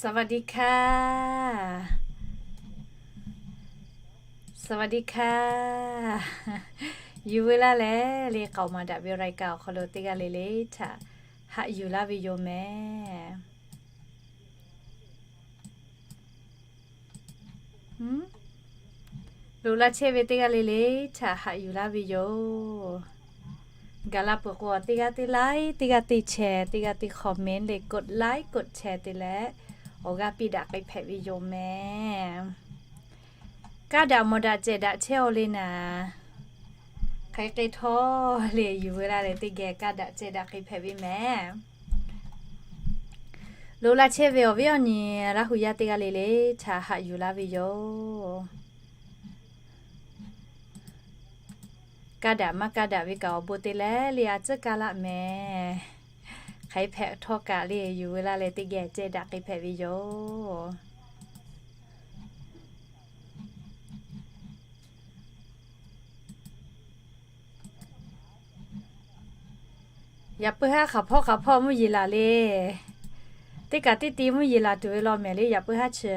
สวัสดีค่ะ สวัสดีค่ะ Yuˬ veu laˇ leh le, k'aoˍ maˍ daꞈ ve รายการ awˬ hk'aw lo teˇ g'aˇ le le htaꞈ haꞈ yuˬ laˇ ve yoˬ mehˍ. Loꞈ la chehˇ ve teˇ g'aˇ le le htaꞈ haꞈ yuˬ laˇ ve yoˬ. Gaˬ la peuˬ k'o, teˇ g'aˇ teˇ like, teˇ g'aˇ teˇ share, teˇ g'aˇ teˇ comment le, กดไลค์ กดแชร์ te leh awˬ g'aˇ piˇ daꞈ k'ai hpehꞈ ve yoˬ mehˍ. Kaˇ daꞈ mawˬ daꞈ cehˬ daꞈ chehˇ-aw le naˍ, hk'aˬ hk'e htawˇ le yuˬ veu laˇ leh teˇ geh kaˇ daꞈ cehˬ daꞈ k'ai hpehꞈ ve mehˍ. Loꞈ la chehˇ ve awˬ viˉ awˬ nyi Laˇ hu yaˇ teˇ g'aˇ le le htaꞈ haꞈ yuˬ laˇ ve yoˬ. Kaˇ daꞈ maˇ kaˇ daꞈ ve kaꞈ awˬ bon te leh le a tcuhˉ kaˇ laˆ mehˍ. Hk'aˬ hk'e hpehꞈ htawˇ kaꞈ le yuˬ veu laˇ leh teˇ geh cehˬ daꞈ k'ai hpehꞈ ve yoˬ. Yaꞈ puiˉ haˉ hk'aˬ hpawˇ hk'aˬ hpawˇ mvuhˇ yeˬ laˬ le. Teˇ kaꞈ teˇ ti mvuhˇ yeˬ laˬ tuˬ ve law mehˍ le, yaꞈ puiˉ haˉ chi.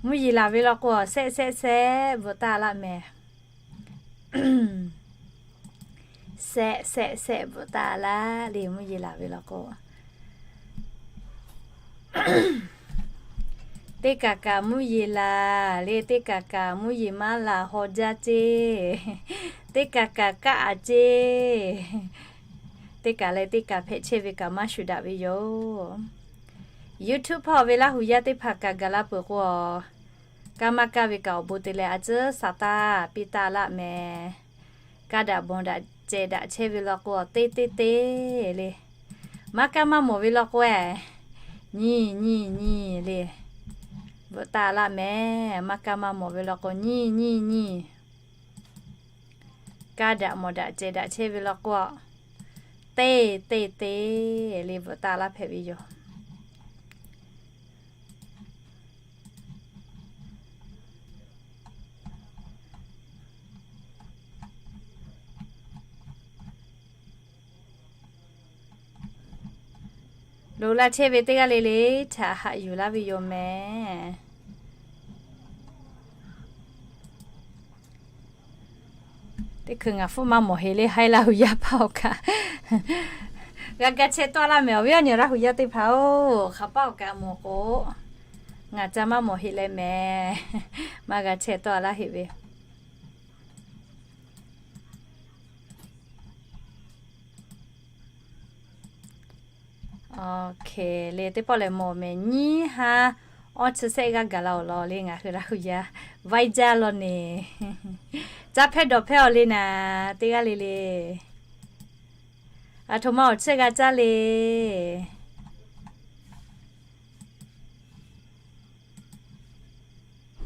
Mvuhˇ yeˬ laˬ ve law k'o, sehˆ sehˆ sehˆ bvuhꞈ taˍ laˆ mehˍ. Sehˆ sehˆ sehˆ bvuhꞈ taˍ laˆ le, mvuhˇ yeˬ laˬ ve law k'o. Teˇ kaꞈ kaꞈ mvuhˇ yeˬ laˬ le, teˇ kaꞈ kaꞈ mvuhˇ yeˬ maˇ laˬ haw jaˇ ceˇ. Teˇ kaꞈ kaꞈ kaˆ a ceˇ. Teˇ kaꞈ leh teˇ kaꞈ hpehꞈ chehˇ ve kaꞈ maˇ shuˍ daꞈ ve yoˬ. YouTube hpawˇ ve Laˇ hu yaˇ teˇ hpaˍ kaꞈ gaˬ la peuˬ k'o, kaˇ maˇ kaˇ ve kaꞈ awˬ bon te leh a tcuhˉ sa taˇ piˇ taˇ laˆ mehˍ. Kaˇ daꞈ mawˬ daꞈ cehˬ daꞈ chehˇ ve law k'o, teˇ teˇ teˇ le. Maˇ kaˇ maˇ mawˬ ve law k'o, nyiˇ nyiˇ nyiˇ le. Bvuhꞈ taˍ laˆ mehˍ. Maˇ kaˇ maˇ mawˬ ve law k'o, nyiˇ nyiˇ nyiˇ. Kaˇ daꞈ mawˬ daꞈ cehˬ daꞈ chehˇ ve law k'o, teˇ teˇ teˇ le bvuhꞈ taˍ laˇ hpehꞈ ve yoˬ. Loꞈ la chehˇ ve teˇ g'aˇ le le htaꞈ haꞈ yuˬ laˇ ve yoˬ mehˍ. Teˇ hkui ngaˬ hpfuhˇ maˇ mawˬ heˆ le, haiˉ Laˇ hu yaˇ paˇ awˬ kaꞈ g'a ga chehˇ tawˆ laˇ mehˍ. Awˬ viˉ awˬ nyi Laˇ hu yaˇ teˇ hpaˍ-oˬ, hk'aˬ paˆ awˬ kaꞈ mawˬ k'o, ngaˬ ca maˇ mawˬ heˆ leh mehˍ. Maˇ g'a chehˇ tawˆ laˇ heˆ ve. Awˬ hk'e le, teˇ pawˆ lehˬ mawˬ mehˍ, nyiˇ haˉ awˇ chi sehˆ g'aˇ gaˬ la awˬ lawn le ngaˬ hui Laˇ hu yaˇ vaiˇ jaˇ law neˬ. Caˇ hpehˇ dawˬ hpehˇ-aw le naˍ, teˇ g'aˇ le le. Aˬ htoꞈ ma awˬ tsuhˇ g'a caˇ le.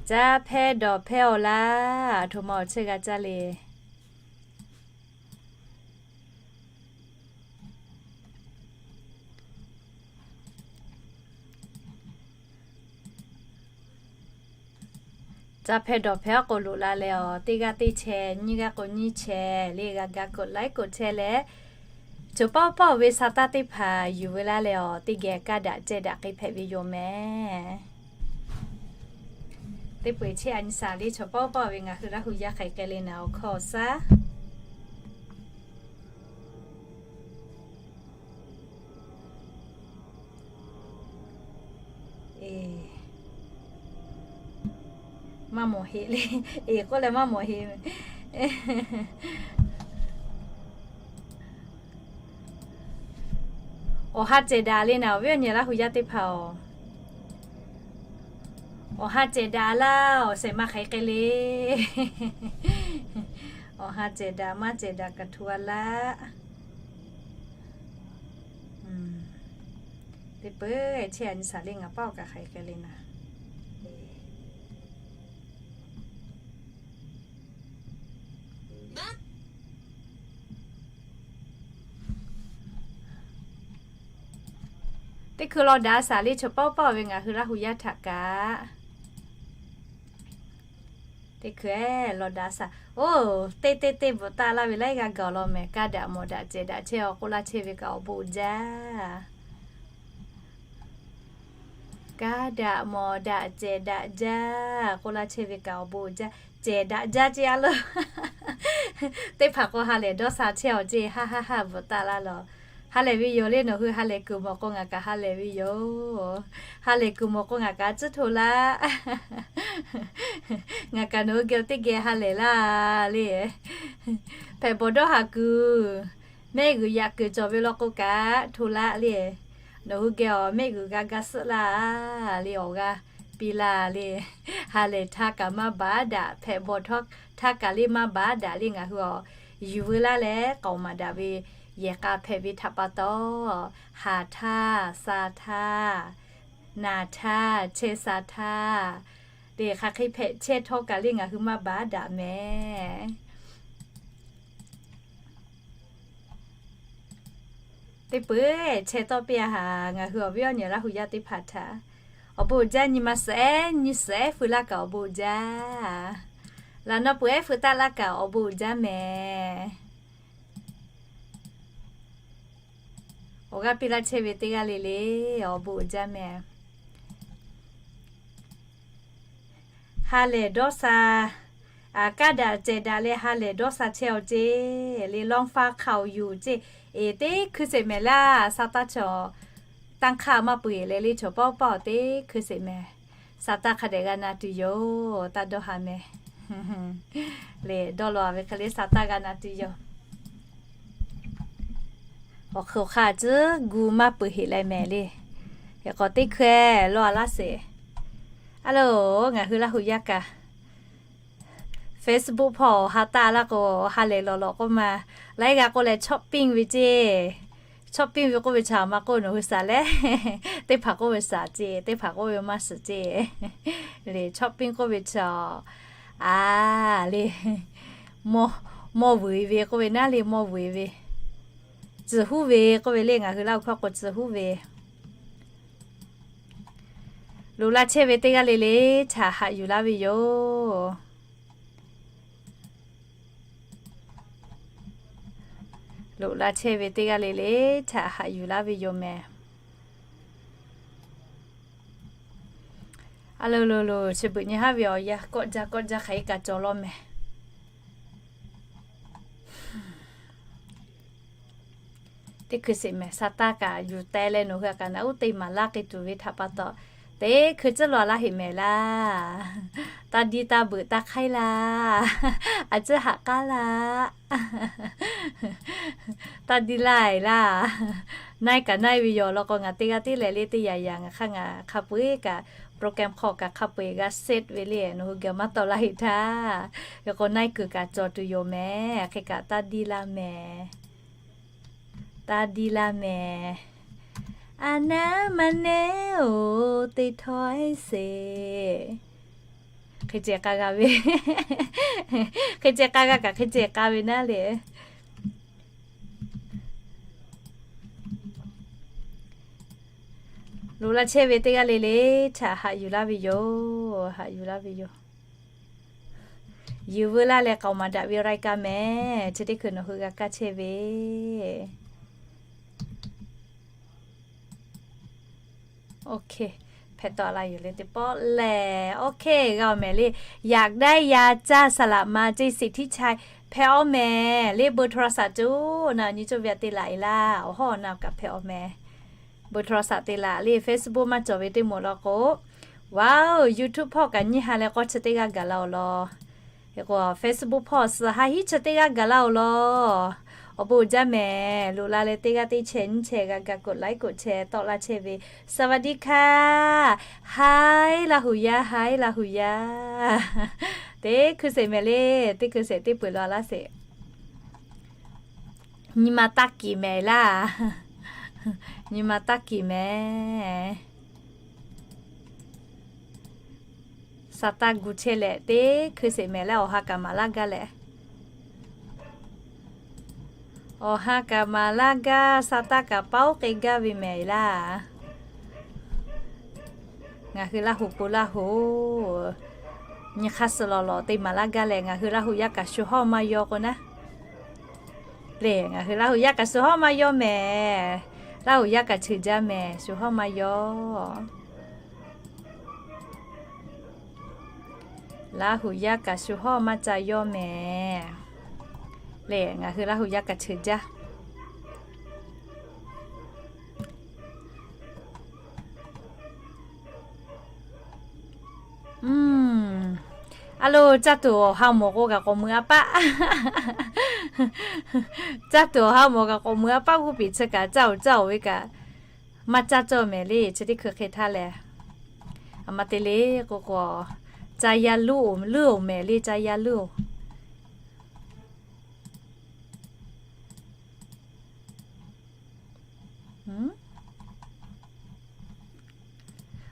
Caˇ hpehˇ dawˬ hpehˇ-aw laˇ, aˬ htoꞈ ma awˬ tsuhˇ g'a caˇ le. Caˇ hpehˇ dawˬ hpehˇ-aw k'o loꞈ la leh awˬ, teˇ g'aˇ teˇ chehˇ, nyiˇ g'aˇ k'o nyiˇ chehˇ le g'a ga กดไลค์ กดแชร์ leh, choˬ paˆ paˆ ve sa taˇ teˇ hpaˍ yuˬ veu laˇ leh awˬ, teˇ geh kaˇ daꞈ cehˬ daꞈ k'ai hpehꞈ ve yoˬ mehˍ. Teˇ peu-eˬ chehˇ a nyi saˍ le, choˬ paˆ paˆ ve ngaˬ hui Laˇ hu yaˇ hk'aˬ hk'e le naˍ, awˬ hkawˇ awˬ saˉ Maˇ mawˬ heˆ le. Eˬ k'oˆ leh maˇ mawˬ heˆ. Awˬ ha cehˬ daꞈ le naˍ, awˬ viˉ awˬ nyi Laˇ hu yaˇ teˇ hpaˍ-oˬ. Awˬ ha cehˬ daꞈ laˇ, awˬ shehˍ ma hk'aˬ hk'e le. Awˬ ha cehˬ daꞈ maˇ cehˬ daꞈ kaꞈ hto a laˇ. Teˇ peu-eˬ chehˇ a nyi saˍ le, ngaˬ paˇ awˬ kaꞈ hk'aˬ hk'e le naˍ. Teˇ hkui law daꞈ saˍ le, choˬ paˆ paˆ ve ngaˬ hui Laˇ hu yaˇ htaꞈ kaꞈ. Teˇ hkui law daꞈ saˍ. Oˇ, teˇ teˇ teˇ bvuhꞈ taˆ laˇ ve laiˉ g'aˇ gaˬ law mehˍ. Kaˇ daꞈ mawˬ daꞈ cehˬ daꞈ chehˇ-aw k'oˆ laˇ chehˇ ve kaꞈ awˬ bon jaˇ. Kaˉ daꞈ mawˬ daꞈ cehˬ daꞈ jaˇ k'oˆ laˇ chehˇ ve kaꞈ awˬ bon uiˍ jaˇ. Cehˬ daꞈ jaˇ ceˇ a le. Teˇ hpaˍ k'o ha lehˬ dawˇ sha chehˇ-aˬ ceˇ, ha ha ha bvuhꞈ taˆ laˇ lawˬ. Ha lehˬ ve yoˬ le, nawˬ hui ha lehˬ kuiˬ mawˬ k'o ngaˬ kaꞈ ha lehˬ ve yoˬ. Ha lehˬ kuiˬ mawˬ k'o ngaˬ kaꞈ tcuhˉ hto laˇ. Ngaˬ kaꞈ nawˬ hui geh teˇ geh ha lehˬ laˇ le. Hpehꞈ bawˬ dawˇ haˍ kuiˬ, mehˆ g'uiˬ yaꞈ kuiˬ cawˬ ve law k'o kaꞈ hto laˇ le. Nawˬ hui geh awˬ mehˆ g'uiˬ g'a ga suhˆ laˇ le, awˬ g'aˇ piˇ laˇ le. Ha lehˬ htaˇ kaꞈ maˇ baˬ daꞈ, hpehꞈ bawˬ htaˇ kaꞈ le maˇ baˬ daꞈ le. Ngaˬ hui awˬ yuˬ veu laˇ leh k'aoˍ maˍ daꞈ ve yehˬ k'a hpehꞈ ve htaꞈ pa taw, haˍ htaˇ, sha htaˇ, naˍ htaˇ, chehˇ sha htaˇ, teˇ hk'aˬ hk'e hpehꞈ chehˇ htawˇ kaꞈ le ngaˬ hui maˇ baˬ daꞈ mehˍ. Teˇ peuˬ chehˇ tawˆ piˇ a haˍ, ngaˬ hui awˬ viˉ awˬ nyi Laˇ hu yaˇ teˇ hpaˍ htaꞈ awˬ bon uiˍ jaˇ. Nyi ma suhˍ ehˉ nyi suhˍ ehˉ feu laˇ kaꞈ awˬ bon uiˍ jaˇ. Laꞈ naw peuˬ ehˉ feu taˆ laˇ kaꞈ awˬ bon uiˍ jaˇ mehˍ. Awˬ g'aˇ piˇ laˇ chehˇ ve teˇ g'aˇ le le, awˬ bon uiˍ jaˇ mehˍ. Ha lehˬ dawˇ sha, kaˇ daꞈ cehˬ daꞈ leh ha lehˬ dawˇ sha chehˇ-aw ceˇ le, lawˇ faˇ hk'a-oˬ yuˬ ceˇ. Eˬ, teˇ hkui sheˍ mehˍ laˇ, sa taˇ chaw tanˇ hk'aˇ maˇ peu-eˬ leh le, chaw paw paw teˇ hkui sheˍ mehˍ. Sa taˇ hk'a dehꞈ g'a na tuˬ yoˬ, taˇ dawˇ ha mehˍ. Lehˬ dawˇ law ve hk'e le sa taˇ g'a na tuˬ yoˬ. Awˬ hk'e awˬ hk'aˇ tcuhˉ gu maˇ peuˬ heꞈ leh mehˍ le. Hk'e k'awꞈ teˇ hkui-e law a laˇ sheˍ. A loˬ, ngaˬ hui Laˇ hu yaˇ kaꞈ Facebook hpawˇ ha taˇ laˇ k'o, ha lehˬ lawˬ lawꞈ k'oˆ ma. Laiˉ g'a k'oˆ leh shopping ve ceˇ. Shopping ve k'oˆ ve chaw ma k'oˆ nawˬ hui shaˍ leh, teˇ hpaˍ k'oˆ ve shaˍ ceˇ, teˇ hpaˍ k'oˆ ve maˇ shiˍ ceˇ. Le shopping k'oˆ ve chaw, a, le, mawˇ vuiˬ ve k'oˆ ve naˉ le, mawˇ vuiˬ ve, tcuhˬ huˉ ve k'oˆ ve le, ngaˬ hui Laˇ hu hkawˇ k'o tcuhˬ huˉ ve. Loꞈ la chehˇ ve teˇ g'aˇ le le htaꞈ haꞈ yuˬ laˇ ve yoˬ. Loꞈ la chehˇ ve teˇ g'aˇ le le htaꞈ haꞈ yuˬ laˇ ve yoˬ mehˍ. A loˬ loˬ loˬ, chi beuꞈ nyi haˉ ve awˬ yanˇ kawˆ jaˇ kawˆ jaˇ hk'aˬ hk'e kaꞈ cawˬ law mehˍ. Teˇ hkui sheˍ mehˍ, sa taˇ kaꞈ yuˬ teh leh nawˬ hui a kaꞈ naꞈ uˉ te maˍ laˇ k'ai tuˬ ve htaꞈ pa taw, teˇ hkui tcuhˉ law laˇ heꞈ mehˍ laˇ. Taˇ diˇ taˇ beuꞈ taˇ hk'aiˉ laˇ. A tcuhˉ haꞈ k'aˉ laˇ. Taˇ diˇ laˇ e laˇ. Naiˇ kaꞈ naiˇ ve yoˬ law k'o, ngaˬ teˇ g'aˇ tiˉ leh le teˇ yaꞈ yaꞈ ngaˬ hk'aˇ ngaˬ hk'a peu-eˬ kaꞈ program hk'aw kaꞈ hk'a peu-eˬ g'a set ve le, nawˬ hui geh maˇ tawˆ laˇ heꞈ htaˇ. Ve k'o naiˇ kuiˬ kaꞈ cawˬ tuˬ yoˬ mehˍ, hk'e kaꞈ taˇ diˇ laˇ mehˍ. Taˇ diˇ laˇ mehˍ. A naˉ ma neˉ oˬ teˇ htawˇ sheˍ. Hk'e ceh k'a g'a ve, hk'e ceh k'a g'a kaꞈ hk'e ceh k'a ve naˉ le. Loꞈ la chehˇ ve teˇ g'aˇ le le htaꞈ haꞈ yuˬ laˇ ve yoˬ, haꞈ yuˬ laˇ ve yoˬ. Yuˬ veu laˇ leh k'aoˍ maˍ daꞈ ve รายการ mehˍ, chi teˇ hkui nawˬ hui g'a kaˇ chehˇ ve. Hpehꞈ tawˆ la yoˬ le teˇ pawˆ lehˬ, OK g'a-oˬ mehˍ le. อยากได้ยา จ้าสลับมา เจ๊สิทธิชัย hpehꞈ-aw mehˍ le. เบอร์โทรศัพท์ coˬ na nyi coˬ ve a te laꞈ e laˇ, awˬ hawˉ awˬ na kaꞈ hpehꞈ-aw mehˍ. เบอร์โทรศัพท์ te laꞈ le, Facebook maˇ cawˬ ve teˇ moˍ law k'o, wow, YouTube hpawˇ kaꞈ nyiˇ ha leh k'awˇ chi teˇ g'aˇ gaˬ la-oˬ law. Hk'e k'o Facebook hpawˇ suh ha hiˉ chi teˇ g'aˇ gaˬ la-oˬ law. Awˬ bon uiˍ jaˇ mehˍ. Loꞈ la leh teˇ g'aˇ teˇ chehˇ nyiˇ chehˇ g'a ga กดไลค์ กดแชร์ tawˆ laˇ chehˇ ve สวัสดีค่ะ haiˉ Laˇ hu yaˇ, haiˉ Laˇ hu yaˇ. Teˇ hkui sheˍ mehˍ le, teˇ hkui sheˍ teˇ peuˬ law laˇ sheˍ. Nyi ma taˇ kiˍ mehˍ laˇ. Nyi ma taˇ kiˍ mehˍ. Sa taˇ gu chehˇ leh teˇ hkui sheˍ mehˍ laˇ, awˬ ha kaꞈ maˍ laˇ gaˇ leh. Awˬ ha kaꞈ maˍ laˇ gaˇ, sa taˇ kaꞈ paoˉ k'ai gaˇ ve mehˍ laˇ. Ngaˬ hui Laˇ hu po Laˇ hu nyi hk'aˇ suh lawˬ lawˬ te maˍ laˇ gaˇ leh, ngaˬ hui Laˇ hu yaˇ kaꞈ shu hawˇ maˇ yaw k'o naˉ. Le ngaˬ hui Laˇ hu yaˇ kaꞈ shu hawˇ maˇ yaw mehˍ. Laˇ hu yaˇ kaꞈ cheuˬ jaˇ mehˍ, shu hawˇ maˇ yaw. Laˇ huˍ yaˇ kaꞈ shu hawˉ maˇ ca yawˇ mehˍ le. Ngaˬ hui Laˇ huˍ yaˇ kaꞈ cheuˬ jaˇ. A lo, caˇ tuˬ awˬ ha mawˬ k'o kaꞈ k'awꞈ mui a paˆ. Caˇ tuˬ awˬ ha mawˬ kaꞈ k'awꞈ mui a paˆ. G'uˇ piˍ chi kaꞈ caˇ oˬ caˇ oˬ ve kaꞈ maˇ caˇ cawˇ mehˍ le. Chi teˇ hkui hk'e htaˇ lehˬ, a ma te le k'o k'o, caˇ yaˇ luˇ oˬ, luˇ oˬ mehˍ le, caˇ yaˇ luˇ oˬ.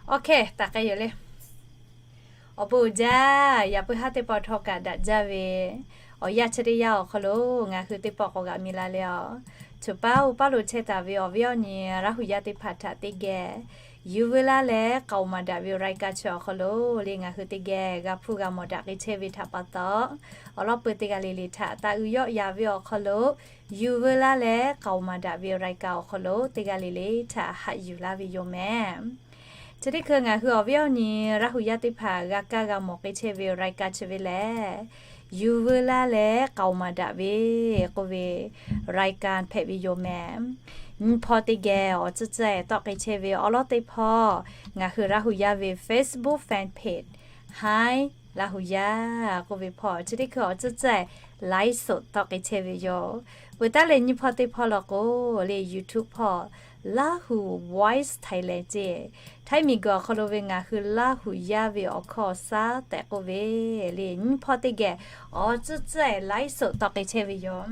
Awˬ hk'e taˍ k'ai yoˬ le. Awˬ bon uiˍ jaˇ. Yaꞈ puiˉ haˉ teˇ pawˆ htawˇ kaꞈ daꞈ jaˇ ve awˬ yanˇ chi teˇ yanˇ awˬ hk'aw lo ngaˬ hui teˇ pawˆ k'awꞈ g'a mi la le aˬ. Choˬ paˉ oˇ paˉ lo chehˇ taˍ ve awˬ viˉ awˬ nyi Laˇ huˍ yaˇ teˇ hpaˍ htaꞈ teˇ geh yuˬ veu laˇ leh k'aoˍ maˍ daꞈ ve awˬ รายการ chi awˬ hk'aw lo le ngaˬ hui teˇ geh g'a hpuˇ g'a mawˬ daꞈ k'ai chehˇ ve htaꞈ pa taw, awˬ lawn peu teˇ g'aˇ le le htaꞈ taˇ uiˍ yawˆ ya ve awˬ hk'aw lo yuˬ veu laˇ leh k'aoˍ maˍ daꞈ ve awˬ รายการ awˬ hk'aw lo teˇ g'aˇ le le htaꞈ haꞈ yuˬ laˇ ve yoˬ mehˍ. Chi teˇ hkui ngaˬ hui awˬ viˉ awˬ nyi Laˇ huˍ yaˇ teˇ hpaˍ g'a kaˇ g'a mawˬ k'ai chehˇ ve awˬ รายการ chi ve lehˬ, yuˬ veu laˇ leh k'aoˍ maˍ daꞈ ve k'oˆ ve awˬ รายการ hpehꞈ ve yoˬ mehˍ. Nyi hpawˇ teˇ geh awˬ tcuhˉ tcuhˉ-ehˍ tawˆ k'ai chehˇ ve awˬ lawn teˇ hpawˇ ngaˬ hui Laˇ huˍ yaˇ ve Facebook fan page Hi Laˇ huˍ yaˇ k'oˆ ve hpawˇ chi teˇ hkui awˬ tcuhˉ tcuhˉ-ehˍ ไลฟ์สด tawˆ k'ai chehˇ ve yoˬ. Peuˬ taˉ leh nyi hpawˇ teˇ hpawˇ law k'o le YouTube hpawˇ Laˇ huˍ Voice Thailand ceˇ, Htaiˇ miˬguiˬ awˬ hk'aw lo ve ngaˬ hui Laˇ huˍ yaˇ ve awˬ hkawˇ awˬ saˉ tehꞈ k'oˆ ve le nyi hpawˇ teˇ geh awˬ tcuhˉ tcuhˉ-ehˍ ไลฟ์สด tawˆ k'ai chehˇ ve yoˬ.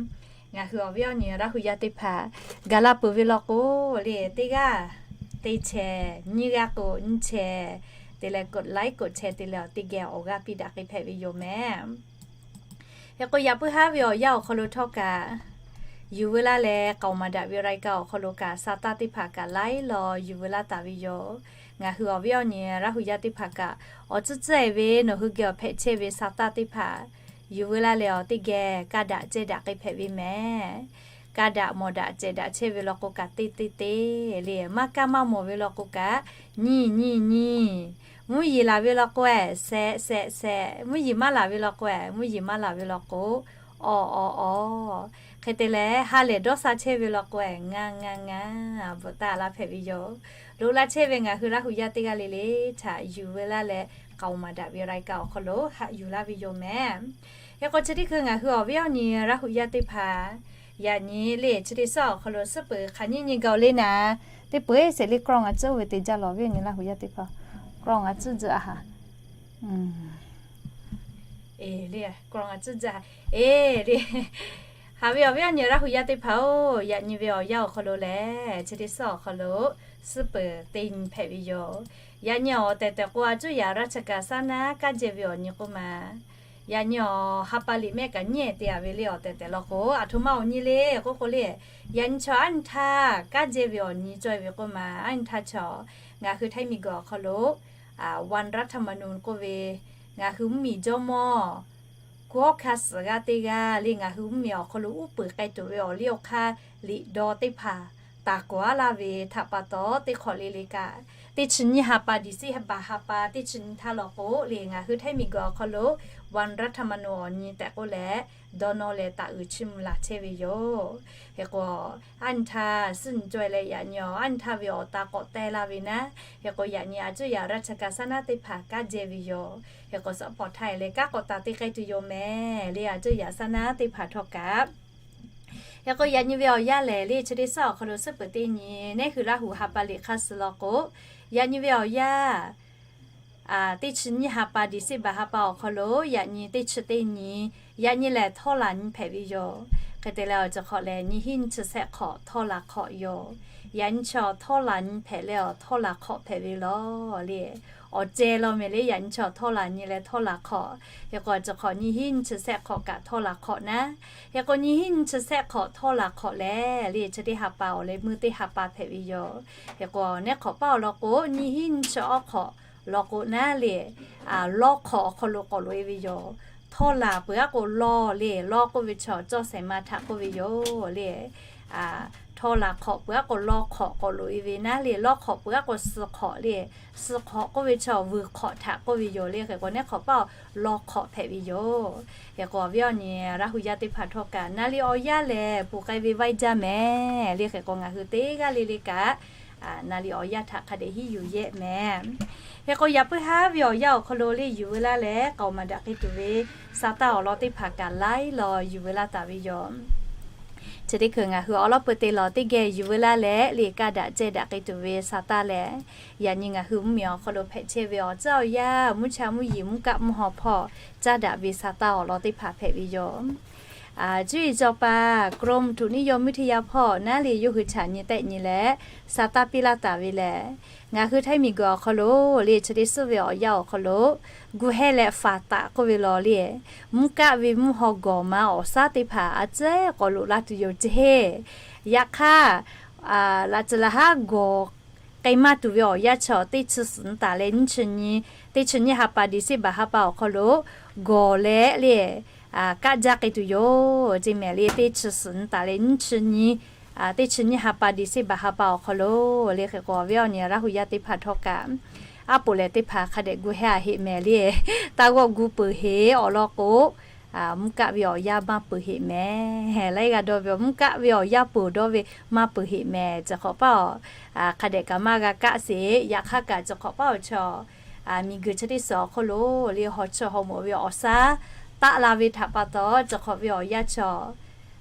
Ngaˬ hui awˬ viˉ awˬ nyi Laˇ huˍ yaˇ teˇ hpaˍ gaˬ la peuˬ ve law k'o le teˇ g'aˇ teˇ chehˇ, nyiˇ g'aˇ k'o nyiˇ chehˇ te leh กดไลค์ กดแชร์ te leh awˬ teˇ geh awˬ g'aˇ piˇ daꞈ k'ai hpehꞈ ve yoˬ mehˍ. Hk'e k'o yaꞈ puiˉ haˉ ve awˬ yanˇ awˬ hk'aw lo htawˇ kaꞈ yuˬ veu laˇ leh k'aoˍ maˍ daꞈ ve awˬ รายการ awˬ hk'aw lo kaꞈ sa taˇ teˇ hpaˍ kaꞈ laiˉ law yuˬ veu laˇ taˍ ve yoˬ. Ngaˬ hui awˬ viˉ awˬ nyi Laˇ huˍ yaˇ teˇ hpaˍ kaꞈ awˬ tcuhˉ tcuhˉ-ehˍ ve nawˬ hui geh awˬ hpehꞈ chehˇ ve sa taˇ teˇ hpaˍ yuˬ veu laˇ leh awˬ teˇ geh kaˇ daꞈ cehˇ daꞈ k'ai hpehꞈ ve mehˍ. Kaˇ daꞈ mawˬ daꞈ cehˬ daꞈ chehˇ ve law k'o kaꞈ teˇ teˇ teˇ le, maˇ kaˇ maˇ mawˬ ve law k'o kaꞈ nyiˇ nyiˇ nyiˇ, mvuhˇ yeˬ laˬ ve law k'o-ehˍ sehꞈ sehꞈ sehꞈ, mvuhˇ yeˬ maˇ laˬ ve law k'o-ehˍ mvuhˇ yeˬ maˇ laˬ ve law k'o awˬ awˬ awˬ. Hk'e te leh ha lehˬ dawˇ sha chehˇ ve law k'o-ehˍ ngaˇ ngaˇ ngaˇ bvuhꞈ taˍ laˇ hpehꞈ ve yoˬ. Loꞈ la chehˇ ve ngaˬ hui Laˇ huˍ yaˇ teˇ g'aˇ le le htaꞈ yuˬ veu laˇ leh k'aoˍ maˍ daꞈ ve awˬ รายการ awˬ hk'aw lo haꞈ yuˬ laˇ ve yoˬ mehˍ. Hk'e k'o chi teˇ hkui ngaˬ hui awˬ viˉ awˬ nyi Laˇ huˍ yaˇ teˇ hpaˍ yaꞈ nyi le chi teˇ suhˉ awˬ hk'aw lo suhˉ peuˬ hk'aˬ nyiˇ nyi gaˬ-oˬ le naˍ, teˇ peu-eˬ seˍ le กล้อง a tcuhˉ ve teˇ jaˇ lawˬ viˉ awˬ nyi Laˇ huˍ yaˇ teˇ hpaˍ กล้อง a tcuhˉ tcuhˉ a haꞈ e le กล้อง a tcuhˉ tcuhˉ a e le. Haꞈ ve awˬ viˉ awˬ nyi Laˇ huˍ yaˇ teˇ hpaˍ-oˬ, yaꞈ nyi ve awˬ yanˇ awˬ hk'aw lo lehˬ chi teˇ suhˉ awˬ hk'aw lo suhˉ peuˬ teˇ nyi hpehꞈ ve yoˬ. Yaꞈ nyi awˬ tehˬ tehˬ k'o a cuˇ yaꞈ ราชการ saˉ naˉ kaˇ jehˇ ve awˬ nyi k'oˆ ma, yaꞈ nyi awˬ ha pa liꞈ mehˆ kaꞈ nyi-ehˍ te-a ve le awˬ tehˬ tehˬ law k'o, aˬ htoꞈ ma awˬ nyi le k'oˆ k'o le, yaꞈ nyi chaw aˉ nyi htaˇ kaˇ jehˇ ve awˬ nyi cawˬ-e ve k'oˆ ma, aˉ nyi htaˇ chaw ngaˬ hui Htaiˇ miˬguiˬ awˬ hk'aw lo วันรัฐธรรมนูญ k'oˆ ve, ngaˬ hui mvuhˇmiˬ jawˇmawˇ คอคาซัส g'aˇ teˇ g'aˇ le ngaˬ hui mvuhˇmiˬ awˬ hk'aw lo uˉ peunˍ k'ai tuˬ ve awˬ liˇ awˬ hk'aˇ liꞈ daw teˇ hpaˍ taˍ kawˍ-a laˇ ve htaꞈ pa taw, teˇ hk'awꞈ le le kaꞈ teˇ chi nyiˇ ha pa, December ha pa teˇ chi nyiˇ htaˇ law k'o le ngaˬ hui Htaiˇ miˬguiˬ awˬ hk'aw lo วันรัฐธรรมนูญ awˬ nyi tehꞈ k'oˆ leh dawˇ nawˇ leh taˍ uiˍ chiˇ mvuh laˬ chehˇ ve yoˬ. Hk'e k'o, aˉ nyi htaˇ suhˉ nyi caweh leh yaꞈ nyi awˬ aˉ nyi htaˇ ve awˬ ta k'awꞈ teh la ve naˉ, hk'e k'o yaꞈ nyi a cuˇ yaꞈ ราชการ saˉ naˉ teˇ hpaˍ kaˇ jehˇ ve yoˬ. Hk'e k'o suhˉ pawˍ htaˇ-e leh kanˉ k'awꞈ taˍ te k'ai tuˬ yoˬ mehˍ le a cuˇ yaꞈ saˉ naˉ teˇ hpaˍ htawˇ kaꞈ. Hk'e k'o yaꞈ nyi ve awˬ yanˇ lehˬ le chi teˇ suhˉ awˬ hk'aw lo suhˉ peuˬ teˇ nyi, neˇ hui Laˇ huˍ ha pa liꞈ hk'aˇ suh law k'o, yaꞈ nyi ve awˬ yanˇ teˇ chi nyiˇ ha pa, December ha pa awˬ hk'aw lo yaꞈ nyi teˇ chi teˇ nyi, yaꞈ nyi lehˬ htawˇ laˬ nyi hpehꞈ ve yoˬ. Hk'e te leh awˬ ceuˬ hk'awꞈ lehˬ nyi hiˉ nyi chi sehˆ hk'awꞈ htawˇ laˬ hk'awꞈ yoˬ. Yaꞈ nyi chaw htawˇ laˬ nyi hpehꞈ leh awˬ htawˇ laˬ hk'awꞈ hpehꞈ ve law le. Awˬ ceh law mehˍ le yaꞈ nyi chaw htawˇ laˬ nyi leh htawˇ laˬ hk'awꞈ. Hk'e k'o awˬ ceuˬ hk'awꞈ nyi hiˉ nyi chi sehˆ hk'awꞈ kaꞈ htawˇ laˬ hk'awꞈ naˉ. Hk'e k'o nyi hiˉ nyi chi sehˆ hk'awꞈ htawˇ laˬ hk'awꞈ lehˬ le chi teˇ ha pa awˬ leh meuˇ teˇ ha pa hpehꞈ ve yoˬ. Hk'e k'o neˇ hk'awꞈ paˉ awˬ lawn k'o nyi hiˉ nyi chi awˇ hk'awꞈ law k'o naˉ le, lawˇ hk'awꞈ awˬ hk'aw lo k'awꞈ loꞈ-e ve yoˬ. Htawˇ laˬ peuˬ-a k'o law le, lawˇ k'oˆ ve chaw cawˇ sehˍ ma htaꞈ k'oˆ ve yoˬ le. Htaw laˬ hk'awꞈ peuˬ aˉ k'o lawˇ hk'awꞈ k'awꞈ loꞈ e ve naˉ le, lawˇ hk'awꞈ peuˬ aˉ k'o suh hk'awꞈ le. Suh hk'awꞈ k'oˆ ve chaw vuiˬ hk'awꞈ htaꞈ k'oˆ ve yoˬ le. Hk'e k'o neˉ hk'awꞈ paˇ lawˇ hk'awꞈ hpehꞈ ve yoˬ. Hk'e k'o awˬ viˉ awˬ nyi Laˇ hu yaˇ teˇ hpaˍ htawˇ kaꞈ naˍ liꞈ awˬ yanˇ lehˬ ponˬ k'ai ve vaiˇ jaˇ mehˍ le. Hk'e k'o ngaˬ hui teˇ g'aˇ le le kaꞈ naˍ liꞈ awˬ yanˇ htaꞈ hk'a dehꞈ hiˉ yuˬ yehˆ mehˍ. Hk'e k'o yaꞈ puiˉ haˉ ve awˬ yanˇ awˬ hk'aw lo le yuˬ veu laˇ leh k'aoˍ maˍ daꞈ k'ai tuˬ ve Saˍtanˍ awˬ lawn teˇ hpaˍ kaꞈ laiˉ law yuˬ veu laˇ taˍ ve yoˬ. Chi teˇ hkui ngaˬ hui awˬ lawˉ peu te lawˬ teˇ geh yuˬ veu laˇ leh le kaˇ daꞈ cehˇ daꞈ k'ai tuˬ ve Saˍtanˍ lehˬ, yaꞈ nyi ngaˬ hui mvuhˇmiˬ awˬ hk'aw lo hpehꞈ chehˇ ve awˬ tcuhˉ awˬ yanˇ mvuhˇ cha mvuhˇ yeˬ mvuhˇ kaˆ mvuhˇ haw hpawˇ caˇ daꞈ ve Saˍtanˍ awˬ lawn teˇ hpaˍ hpehꞈ ve yoˬ. Cuˇ yiˍ caw pa Chrome tuꞈ niˇ yawˇ mvuhˇ hteˇ yaˇ hpawˇ naˉ le yawˇ hui chaꞈ nyi tehˆ nyi leh Saˍtanˍ piˇ laˇ taˍ ve lehˬ, ngaˬ hui htaiˇ miˬguiˬ awˬ hk'aw lo le chi teˇ suhˉ ve awˬ yanˇ awˬ hk'aw lo gu hehˇ leh faˍ taˍ k'oˆ ve law le, mvuhˇ kaˆ ve mvuhˇ haw gawˬ ma awˬ shaˉ teˇ hpaˍ a tcuhˉ k'awꞈ loꞈ laˇ tuˬ yoˬ ceˇ. Yaꞈ hk'aˇ, laꞈ tcuhˍ laˬ haˉ gawˬ k'ai maˇ tuˬ ve awˬ yanˇ chaw teˇ chi suhˍ nyi taˍ leh nyiˇ chi nyi, teˇ chi nyiˇ ha pa December ha pa awˬ hk'aw lo gawˬ leh le kaˆ jaˇ k'ai tuˬ yoˬ ceˇ mehˍ le. Teˇ chi suhˍ nyi taˍ leh nyiˇ chi nyi, teˇ chi nyiˇ ha pa December ha pa awˬ hk'aw lo le. Hk'e k'o awˬ viˉ awˬ nyi Laˇ hu yaˇ teˇ hpaˍ htawˇ kaꞈ aˉ poꞈ lehˬ teˇ hpaˍ hk'a dehꞈ gu hehˇ a heˆ mehˍ le. Taˇ g'awˆ gu peuˬ heˆ awˬ lawn k'o, mvuhˇ kaˆ ve awˬ yanˇ maˇ peuˬ heˆ mehˍ. Laiˉ g'aˇ dawˇ ve mvuhˇ kaˆ ve awˬ yanˇ peuˬ dawˇ ve maˇ peuˬ heˆ mehˍ. Chi hk'awꞈ paˇ awˬ hk'a dehꞈ kaꞈ maˇ g'a kaˆ sheˍ. Yaꞈ hk'aˇ kaꞈ chi hk'awꞈ paˇ awˬ chaw miˬguiˬ chi teˇ suhˍ awˬ hk'aw lo le haw chawˇ haw mawꞈ ve awˬ shaˉ taˆ la ve htaꞈ pa taw, chi hk'awꞈ ve awˬ yanˇ chaw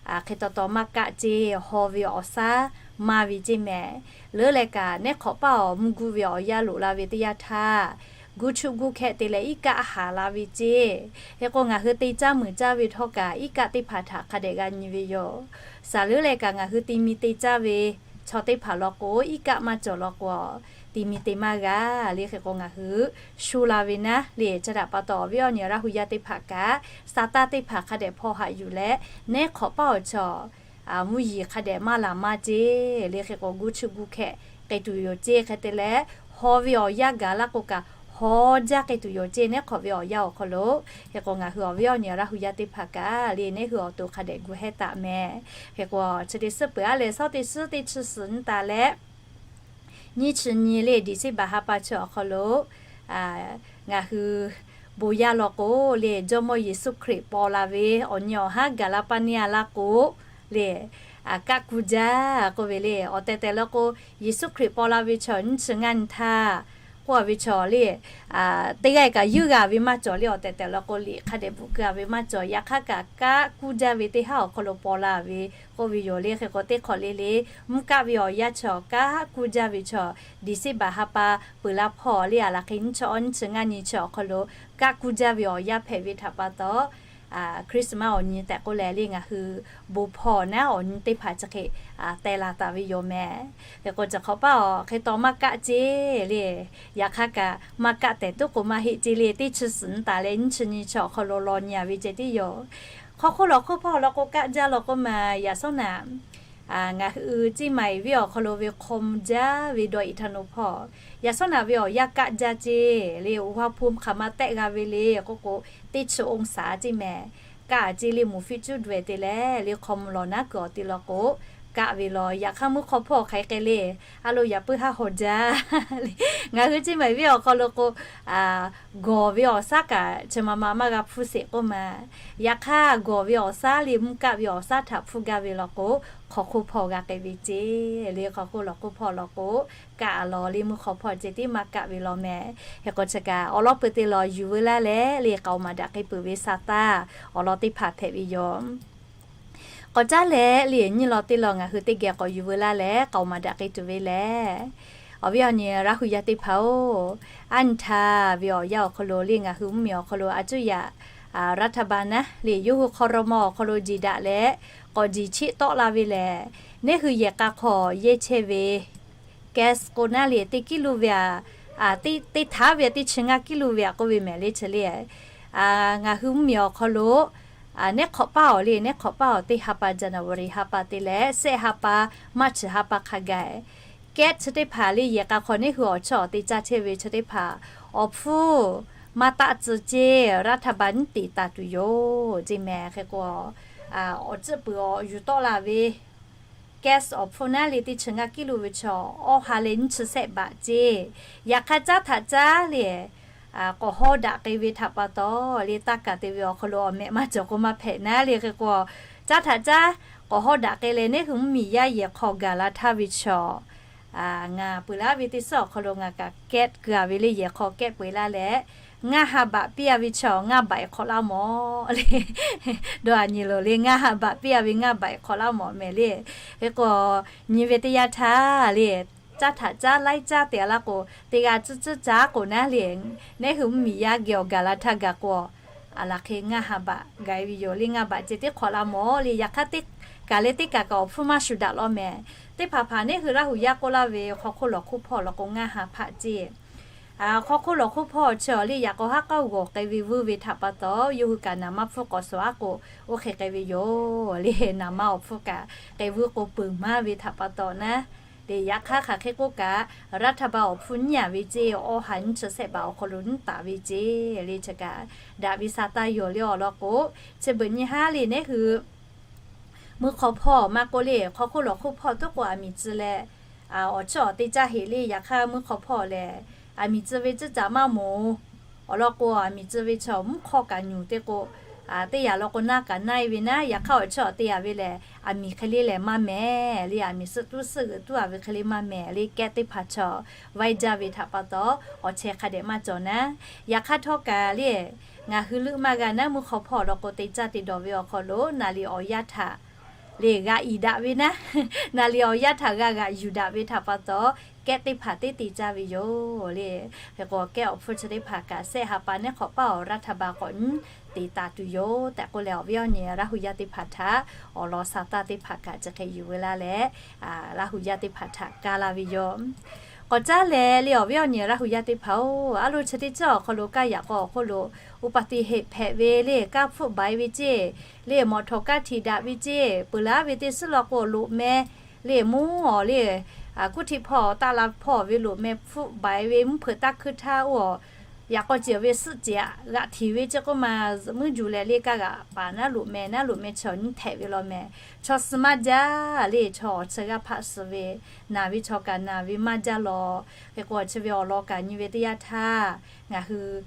hk'e taw taw maˇ kaˆ ceˇ. Haw ve awˬ shaˉ maˇ ve ceˇ mehˍ. Leuˉ leh kaꞈ neˉ hk'awꞈ paˇ awˬ mvuhˇ guˇ ve awˬ yanˇ loꞈ la ve teˇ yanˇ htaˇ, guˇ chuˆ guˇ hkehˆ te leh iˉ kaˆ haˍ la ve ceˇ. Hk'e k'o ngaˬ hui te caˇ muiˬ caˇ ve htawˇ kaꞈ iˉ kaˆ teˇ hpaˍ htaꞈ hk'a dehꞈ g'a nyi ve yoˬ. Saˍ leuˉ leh kaꞈ ngaˬ hui te mi te caˇ ve chaw teˇ hpaˍ law k'o, iˉ kaˆ maˇ cawˬ law k'o, te mi te maˇ g'a le. Hk'e k'o ngaˬ hui shu la ve naˉ le. Chi htaꞈ pa taw awˬ viˉ awˬ nyi Laˇ hu yaˇ teˇ hpaˍ kaꞈ Saˍtanˍ teˇ hpaˍ hk'a dehꞈ hpaw haꞈ yuˬ leh, neˉ hk'awꞈ paˇ awˬ chaw mvuhˇ yeˬ hk'a dehꞈ maˇ laˬ maˇ ceˇ le. Hk'e k'o guˇ chuˆ guˇ hkehˆ k'ai tuˬ yoˬ ceˇ. Hk'e te leh haw ve awˬ yanˇ gaˬ laˇ k'o kaꞈ haw jaˇ k'ai tuˬ yoˬ ceˇ. Neˉ hk'awꞈ ve awˬ yanˇ awˬ hk'aw lo, hk'e k'o ngaˬ hui awˬ viˉ awˬ nyi Laˇ hu yaˇ teˇ hpaˍ kaꞈ le neˉ hui awˬ to hk'a dehꞈ gu hehˇ taˍ mehˍ. Hk'e k'o chi teˇ suhˉ peuˬ aˉ leh shawˉ teˇ suhˉ teˇ chi suhˍ nyi taˍ leh nyiˇ chi nyi le December ha pa chi awˬ hk'aw lo ngaˬ hui bon yaˇ law k'o le, Jawˇmawˇ Yeˍsuˆ Hkriꞈ paw la ve awˬ nyi awˬ haˉ gaˬ la paˇ neˇ a laˇ k'o le, kaˆ kuˇ jaˇ k'oˆ ve le. Awˬ tehˬ tehˬ law k'o, Yeˍsuˆ Hkriꞈ paw la ve chaw nyiˇ chi ngaˇ nyi htaˇ k'oˆ a ve chaw le, teˇ g'aˇ kaꞈ yuˇ g'a ve maˇ cawˬ le. Awˬ tehˬ tehˬ law k'o, liꞈ hk'a dehꞈ bvuhꞈ keu a ve maˇ cawˬ. Yaꞈ hk'aˇ kaꞈ kaˆ kuˇ jaˇ ve teˇ haˉ awˬ hk'aw lo paw la ve k'oˆ ve yoˬ le. Hk'e k'o teˇ hk'awꞈ le le mvuhˇ kaˆ ve awˬ yanˇ chaw kaˆ kuˇ jaˇ ve chaw, December ha pa peuˬ la hpawˇ le a laˬ hk'e nyiˇ chi awˇ nyiˇ chi ngaˇ nyi chi awˬ hk'aw lo kaˆ kuˇ jaˇ ve awˬ yanˇ hpehꞈ ve htaꞈ pa taw, Christmas awˬ nyi tehꞈ k'oˆ leh le ngaˬ hui bon hpawˇ naˉ awˬ nyi teˇ hpaˍ chi hk'e teh laˬ taˍ ve yoˬ mehˍ. Hk'e k'o chi hk'awꞈ paˇ awˬ hk'e taw maˇ kaˆ ceˇ le. Yaꞈ hk'aˇ kaꞈ maˇ kaˆ tehꞈ tuˉ k'o maˇ heˆ ceˇ le. Teˇ chi suhˍ nyi taˍ leh nyiˇ chi nyi chi awˬ hk'aw lo law nyi a ve ceh tiˉ yoˬ. Hk'aw hk'oˆ lawˬ hk'oˆ hpawˇ law k'o kaˆ jaˇ law k'oˆ ma, yaꞈ shawˉ naꞈ ngaˬ hui Ceˇ maiˍ venˇ awˬ hk'aw lo ve hk'aw mvuh jaˇ ve dawˇ iˍ htaˇ naw hpawˇ, yaꞈ shawˉ naꞈ ve awˬ yanˇ kaˆ jaˇ ceˇ le. Oˇ ha hpu hk'aˬ ma tehˆ g'a ve le k'oˆ k'o, teˇ chi oˇ saˍ ceˇ mehˍ. Kaˆ ceˇ le, moˍ fiˇ cuˉ daweh te leh le hk'aw mvuh lawˬ naˉ kuiˬ awˬ te law k'o, kaˆ ve law. Yaꞈ hk'aˇ mvuhˇ hk'aw hpawˇ hk'aˬ hk'e le, a lo yaꞈ puiˉ haˉ haw jaˇ. Ngaˬ hui Ceˇ maiˍ venˇ awˬ hk'aw lo k'o, gawˬ ve awˬ shaˉ kaꞈ chi ma ma maˇ g'a hpuˇ sheˍ k'oˆ ma. Yaꞈ hk'aˇ gawˬ ve awˬ shaˉ le mvuhˇ kaˆ ve awˬ shaˉ htaꞈ hpuˇ gaˇ ve law k'o, hk'aw hk'oˆ hpawˇ g'a k'ai ve ceˇ le. Hk'aw hk'oˆ lawˬ hk'oˆ hpawˇ law k'o, kaˆ a law le mvuhˇ hk'aw hpawˇ ceh tiˉ maˇ kaˆ ve law mehˍ. Hk'e k'o chi kaꞈ awˬ lawn peu te lawˬ yuˬ veu laˇ leh le k'aoˍ maˍ daꞈ k'ai peuˬ ve Saˍtanˍ awˬ lawn teˇ hpaˍ hpehꞈ ve yoˬ. K'awꞈ caˉ leh le nyiˇ law teˇ law ngaˬ hui teˇ geh k'awꞈ yuˬ veu laˇ leh k'aoˍ maˍ daꞈ k'ai tuˬ ve lehˬ, awˬ viˉ awˬ nyi Laˇ hu yaˇ teˇ hpaˍ-oˬ, aˉ nyi htaˇ ve awˬ yanˇ awˬ hk'aw lo le ngaˬ hui mvuhˇmiˬ awˬ hk'aw lo a cuˇ yaꞈ รัฐบาล naˉ le yawˇ hui hk'aw raw maw awˬ hk'aw lo jiˬ daꞈ leh k'awꞈ jiˬ cheˆ tawˆ la ve lehˬ, neˉ hui yehˬ k'a hk'aw yehˇ chehˇ ve gas k'o naˉ le teˇ kiˉ luˇ ve a, teˇ htaˉ ve teˇ chi ngaˇ kiˉ luˇ ve a k'oˆ ve mehˍ le chi le. Ngaˬ hui mvuhˇmiˬ awˬ hk'aw lo neˉ hk'awꞈ paˇ awˬ le neˉ hk'awꞈ paˇ awˬ teˇ ha pa January ha pa te leh shehˆ ha pa March ha pa hk'a gaˬ, gas chi teˇ hpaˍ le yehˬ k'a hk'aw neˉ hui awˬ chawˇ awˬ te caˇ chehˇ ve chi teˇ hpaˍ awˬ hpfuhˇ maˇ taˆ tcuh ceˇ รัฐบาล nyiˉ teꞈ taˍ tuˬ yoˬ ceˇ mehˍ. Hk'e k'o awˬ tcuhˆ peuˬ awˬ yuˬ tawˆ la ve gas awˬ hpfuhˇ naˉ le teˇ chi ngaˇ kiˉ lo ve chaw, awˇ ha leh nyiˇ chi sehˆ baꞈ ceˇ. Yaꞈ hk'aˇ caˉ htaꞈ caˉ le k'awꞈ hawˉ daꞈ k'ai ve htaꞈ pa taw le, taˇ kaˬ te ve awˬ hk'aw lo awˬ mehꞈ maˇ cawˬ k'o maˇ hpehꞈ naˉ le. Hk'e k'o, caˉ htaꞈ caˉ k'awꞈ hawˉ daꞈ k'ai leh, neˉ hui mvuhˇmiˬ yaˇ yehˬ hk'aw gaˬ la htaˇ ve chaw, ngaˬ peuˬ laˇ ve teˇ suhˉ awˬ hk'aw lo ngaˬ kaꞈ kehˉ keu-a ve le, yehˬ hk'aw kehˉ peu-eˬ laˇ leh, ngaˇ ha baꞈ piˇ-a ve chaw ngaˇ baꞈ-e hk'awꞈ laˇ mawˬ le. Dawˇ a nyi loˬ le, ngaˇ ha baꞈ piˇ-a ve ngaˇ baꞈ-e hk'awꞈ laˇ mawˬ mehˍ le. Hk'e k'o, nyi ve teˇ yanˇ htaˇ le, caˉ htaꞈ caˉ laiˉ caˉ te-a laˇ k'o, teˇ g'aˇ tcuhˉ tcuhˉ caˉ k'o naˉ le, neˉ hui mvuhˇmiˬ yaˇ geh awˬ gaˬ la htaˇ gaˬ k'o, a laˬ hk'e ngaˇ ha baꞈ gaˬ-e ve yoˬ le. Ngaˇ baꞈ ceh tiˉ hk'awꞈ laˇ mawˬ le. Yaꞈ hk'aˇ teˇ kaˬ leh teˇ kaˬ kaꞈ awˬ hpfuhˇ maˇ shuˍ daꞈ law mehˍ. Teˇ hpaˍ hpaˍ neˉ hui Laˇ huˍ yaˇ k'oˆ laˇ ve hk'aw hk'oˆ lawˬ hk'oˆ hpawˇ law k'o ngaˇ ha hpaˆ ceˇ. Hk'aw hk'oˆ lawˬ hk'oˆ hpawˇ chi awˬ le yaꞈ k'aw haˉ k'aˉ g'awˬ k'ai ve vuiˇ ve htaꞈ pa taw, yawˇ hui kaꞈ naˍ manˇ hpfuhˇ k'awꞈ shawˍ-aˉ k'o, oˇ hk'e k'ai ve yoˬ le. Naˍ manˇ awˬ hpfuhˇ kaꞈ k'ai vuiˇ k'o peuˬ maˇ ve htaꞈ pa taw naˉ le. Yaꞈ hk'aˇ hk'aˬ hk'e k'oˆ kaꞈ, raˇ htaˇ ba awˬ hpfuhˇ nyiˉ-a ve ceˇ, awˇ ha nyiˇ chi sehˆ baꞈ awˬ hk'aw lo nyiˉ taˍ ve ceˇ le. Chi kaꞈ daꞈ ve sa taˇ yoˬ le. Awˬ lawn k'o, chi beuꞈ nyi haˉ le neˉ hui mvuhˇ hk'aw hpawˇ maˇ k'oˆ le, hk'aw hk'oˆ lawˬ hk'oˆ hpawˇ tuˉ k'o aˬ miˍ tcuh leh awˬ chiˇ awˬ te caˇ heꞈ le. Yaꞈ hk'aˇ mvuhˇ hk'aw hpawˇ lehˬ, aˬ miˍ tcuh ve tcuhˉ caꞈ maˇ moˍ. Awˬ lawn k'o, aˬ miˍ tcuh ve chaw mvuhˇ hk'awˇ kaꞈ nyuˬ te k'o, teˇ yanˇ law k'o naˇ kaꞈ naˇ-e ve naˉ, yaꞈ hk'aˇ awˬ chiˇ awˬ te-a ve lehˬ, aˬ miˍ hk'e le lehˬ maˇ mehˍ le. Aˬ miˍ suhˆ tuˉ suhˆ g'euꞈ tuˉ-a ve hk'e le maˇ mehˍ le. Kehˉ teˇ hpaˍ chaw vaiˇ jaˇ ve htaꞈ pa taw, awˬ chehˇ hk'a dehꞈ maˇ cawˬ naˉ. Yaꞈ hk'aˇ htawˇ kaꞈ le, ngaˬ hui leuˆ maˇ g'a naˉ, mvuhˇ hk'aw hpawˇ law k'o te caˇ te dawˬ ve awˬ hk'aw lo naˍ liˍ awˬ yaˇ htaꞈ le g'a iˍ daꞈ ve naˉ, naˍ liˍ awˬ yaˇ htaꞈ g'a g'aꞈ yuˬ daꞈ ve htaꞈ pa taw, kehˉ teˇ hpaˍ teˇ te caˇ ve yoˬ le. Hk'e k'o, kehˉ awˬ hpfuhˇ chi teˇ hpaˍ kaꞈ sehˆ ha pa neˉ hk'awꞈ paˇ awˬ raˇ htaˇ ba k'awꞈ nyiˉ te taˍ tuˬ yoˬ tehꞈ k'oˆ leh, awˬ viˉ awˬ nyi Laˇ huˍ yaˇ teˇ hpaˍ htaꞈ awˬ lawn sa taˇ teˇ hpaˍ kaꞈ chi hk'e yuˬ ve laˇ leh, Laˇ huˍ yaˇ teˇ hpaˍ htaꞈ kaˇ laˇ ve yoˬ. K'awꞈ caˉ leh le, awˬ viˉ awˬ nyi Laˇ huˍ yaˇ teˇ hpaˍ-oˬ, a loˍ chi teˇ ceuˬ awˬ hk'aw lo kaˇ yaꞈ k'aw awˬ hk'oˆ lo uˇ paˍ teˇ heˆ hpehꞈ ve le, kaˇ hpfuhˆ baiˍ ve ceˇ le, mawꞈ htawˍ kaˇ htiꞈ daꞈ ve ceˇ, peuˬ laˇ ve teˇ suhˉ law k'o loꞈ meh le, mvuhˇ awˬ le, kuˇ htiꞈ hpawˇ taˆ la hpawˇ ve loꞈ meh hpfuhˆ baiˍ ve mvuhˇ hpeuꞈ taˇ hkuiˇ htaˇ oˇ, yaꞈ k'aw ceuˬ ve suhˆ ceuˬ g'aꞈ htiˍ ve ceˇ k'oˆ ma, zuhꞈ muiˉ juˬ leh le kaˇ g'aꞈ paˍ naˉ loꞈ meh naˉ loꞈ meh chaw nyiˇ htehꞈ ve law meh. Chaw suh maˇ jaˇ le, chaw awˬ chi g'aˇ hpaˆ suh ve, naˬ ve chaw kaꞈ naˬ ve maˇ jaˇ law. Hk'e k'o, chi ve awˬ lawn kaꞈ nyi ve teˇ yanˇ htaˇ, ngaˬ hui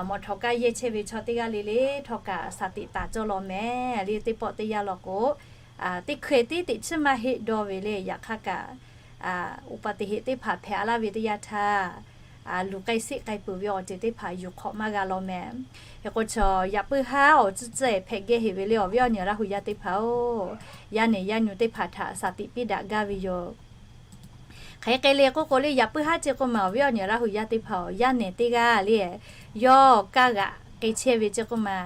mawꞈ htawˍ kaˇ yehˇ chehˇ ve chaw teˇ g'aˇ le le htawˇ kaꞈ shaˍ tiꞈ taˍ cawˇ law meh le. Teˇ pawˆ teˇ yanˇ law k'o, teˇ hkui tiˉ teꞈ chiˉ maˇ heˆ dawˇ ve le. Yaꞈ hk'aˇ kaꞈ, uˇ paˍ teˇ heˆ teˇ hpaˍ hpehꞈ laˇ ve teˇ yanˇ htaˇ, luˬ k'ai seˆ k'ai peuˬ ve awˬ ceuˬ teˇ hpaˍ yuˬ hk'awꞈ maˇ g'a law meh. Hk'e k'o, chaw yaꞈ puiˉ haˉ awˬ tcuhˉ tcuhˉ-e hpehꞈ geh heˆ ve le, awˬ viˉ awˬ nyi Laˇ huˍ yaˇ teˇ hpaˍ-oˬ, yaˇ nehˬ yaˇ nyu teˇ hpaˍ htaꞈ shaˍ tiꞈ piˇ daꞈ gaˇ ve yoˬ. Hk'e k'ai le k'oˆ k'o le, yaꞈ puiˉ haˉ ceˇ k'oˆ ma, awˬ viˉ awˬ nyi Laˇ huˍ yaˇ teˇ hpaˍ-oˬ, yaˇ nehˬ teˇ g'aˇ le, yawˇ kaˇ g'aꞈ k'ai chehˇ ve ceˇ k'oˆ ma,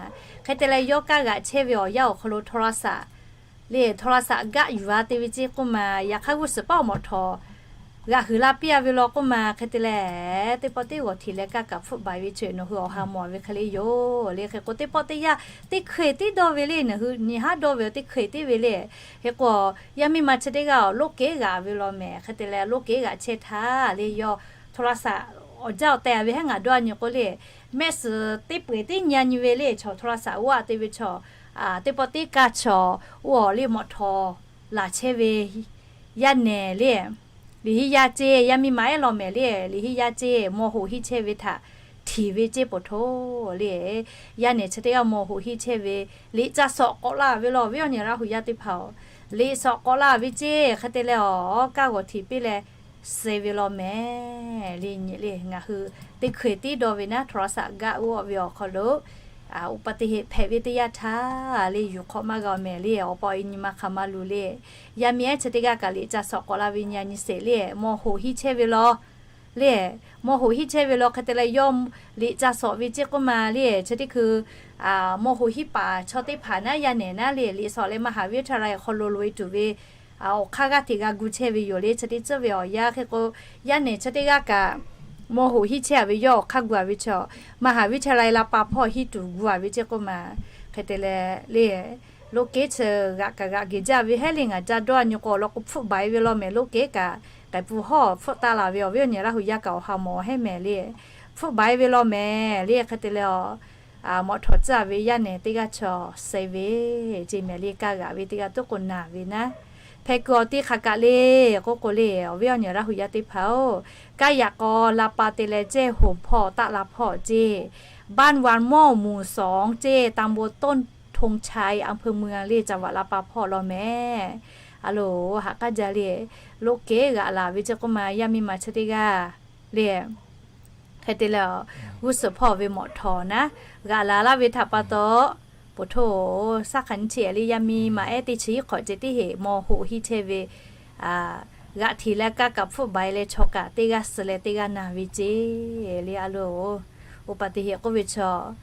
hk'e te leh yawˇ kaˇ g'aꞈ chehˇ ve awˬ yanˇ awˬ hk'aw lo โทรศัพท์ le, โทรศัพท์ gaˆ yuˬ-a te ve ceˇ k'oˆ ma, yaꞈ hk'aˇ g'uˇ suhˍ paˉ awˬ mawꞈ htawˍ g'aꞈ huiˍ la piˇ-a ve law k'oˆ ma, hk'e te leh teˇ pawˆ teˇ g'awˬ htiꞈ leh kaˇ kaꞈ hpfuhˆ baiˍ ve chi nawˬ hui awˬ ha mawˬ ve hk'e le yoˬ le. Hk'e k'o, teˇ pawˆ teˇ yanˇ teˇ hkui tiˉ dawˇ ve le, nawˬ hui nyi haˉ dawˇ ve teˇ hkui tiˉ ve le. Hk'e k'o, yaˇ miˇ ma chi teˇ g'aˇ loˆ keˉ g'aꞈ ve law meh. Hk'e te leh loˆ keˉ g'aꞈ chehˇ htaˇ le, yawˇ โทรศัพท์ awˬ jaˇ awˬ teh-a ve haˉ ngaˬ dawˇ-a nyi k'o le, mehˆ suhˍ teˇ peu-eˬ tiˉ nyi-a nyi ve le, chaw โทรศัพท์ g'aˆ te ve chaw, teˇ pawˆ teˇ kaˇ chaw, oˇ awˬ le mawꞈ htawˍ laˬ chehˇ ve yaˇ nehˬ le, liꞈ hiˆ yaˇ ceˇ, yaˇ miˇ ma ehˉ law meh le, liꞈ hiˆ yaˇ ceˇ, maw hoꞈ hiˆ chehˇ ve htaꞈ htiˍ ve ceˇ poˬ htoˇ le. Yaˇ nehˬ chi teˇ g'aˇ maw hoꞈ hiˆ chehˇ ve, liꞈ ca shawˍ k'awꞈ la ve law, awˬ viˉ awˬ nyi Laˇ huˍ yaˇ teˇ hpaˍ-oˬ, liꞈ shawˍ k'awꞈ la ve ceˇ. Hk'e te leh awˬ kaˇ g'awˬ htiꞈ piˇ leh suh ve law meh le. Nyi le, ngaˬ hui teˇ hkui tiˉ dawˇ ve naˉ, โทรศัพท์ gaˆ g'aꞈ ve awˬ hk'aw lo uˇ paˍ teˇ heˆ hpehꞈ ve teˇ yanˇ htaˇ le, yuˬ hk'awꞈ maˇ g'a meh le, awˬ pa awˬ e nyi ma hk'aˬ ma luˬ le. Yaˇ miˇ ehˉ chi teˇ g'aˇ kaꞈ liꞈ ca shawˍ k'awꞈ la ve nyi-a nyi sheˍ le, maw hoꞈ hiˆ chehˇ ve law le, maw hoꞈ hiˆ chehˇ ve law. Hk'e te leh yawˇ liꞈ ca shawˍ ve ceˇ k'oˆ ma le, chi teˇ hkui maw hoꞈ hiˆ paˍ chaw teˇ hpaˍ naˉ, yaˇ nehˬ naˉ le, liꞈ shawˍ leh maˇ haꞈ ve teˇ htaˇ la awˬ hk'aw lo loꞈ-e tuˬ ve awˬ hk'aˇ g'aˇ hteꞈ g'a gu chehˇ ve yoˬ le. Chi teˇ tcuhˉ ve awˬ yanˇ hk'e k'o, yaˇ nehˬ chi teˇ g'aˇ kaꞈ maw hoꞈ hiˆ chehˇ-a ve yawˇ awˬ hk'aˇ gu-a ve chaw, maˇ haꞈ ve teˇ htaˇ la la pa hpawˇ hiˆ tuˬ gu-a ve ceˇ k'oˆ ma. Hk'e te leh le, loˆ keˉ chi g'aꞈ kaꞈ g'aꞈ geh jaˇ ve heˉ le, ngaˬ ca dawˇ-a nyi k'o awˬ lawn k'o hpfuhˆ baiˍ ve law meh, loˆ keˉ kaꞈ k'ai pun hawˉ hpfuhˆ taˍ la ve, awˬ viˉ awˬ nyi Laˇ huˍ yaˇ kaꞈ awˬ ha mawˬ heˉ meh le, hpfuhˆ baiˍ ve law meh le. Hk'e te leh awˬ mawꞈ htawˍ tcuhˉ-a ve yaˇ nehˬ teˇ g'aˇ chaw suh ve ceˇ meh le, kaˇ g'aꞈ ve teˇ g'aˇ tuˉ k'o naˬ ve naˉ, Hpehꞈ kuiˬ awˬ ti hk'aˬ kaꞈ le k'oˆ k'o le, awˬ viˉ awˬ nyi Laˇ hu yaˇ teˇ hpaˍ-oˬ, kaˇ yaꞈ k'aw la pa te leh ceˇ hoˍ hpawˇ taˆ la hpawˇ ceˇ, บ้านวังม่วง หมู่ สอง ceˇ ตำบลต้นธงชัย อำเภอเมือง le จังหวัดลำปาง hpawˇ law mehˍ. A loˍ, haꞈ k'aˉ jaˇ le. Loꞈ kehˉ g'aꞈ laˬ ve ceˇ k'oˆ ma, yaˇ miˇ ma chi teˇ g'aˇ le. Hk'e te leh, g'uˇ suhˍ hpawˇ ve mawꞈ htawˍ naˉ g'aꞈ laˬ laˇ ve htaꞈ pa taw, poˬ htoˇ, saˉ hk'aˬ nyiˇ chi le yaˇ miˇ ma ehˉ teˇ chi iˉ hk'awꞈ ceh teˇ heˍ maw hoꞈ hiˇ chehˇ ve, g'aꞈ hteꞈ leh kaˇ kaꞈ hpfuhˆ bai leh chaw kaꞈ teˇ g'aˇ suh leh teˇ g'aˇ na ve ceˇ le. A loˍ, oˇ pa te heˍ k'oˆ ve chaw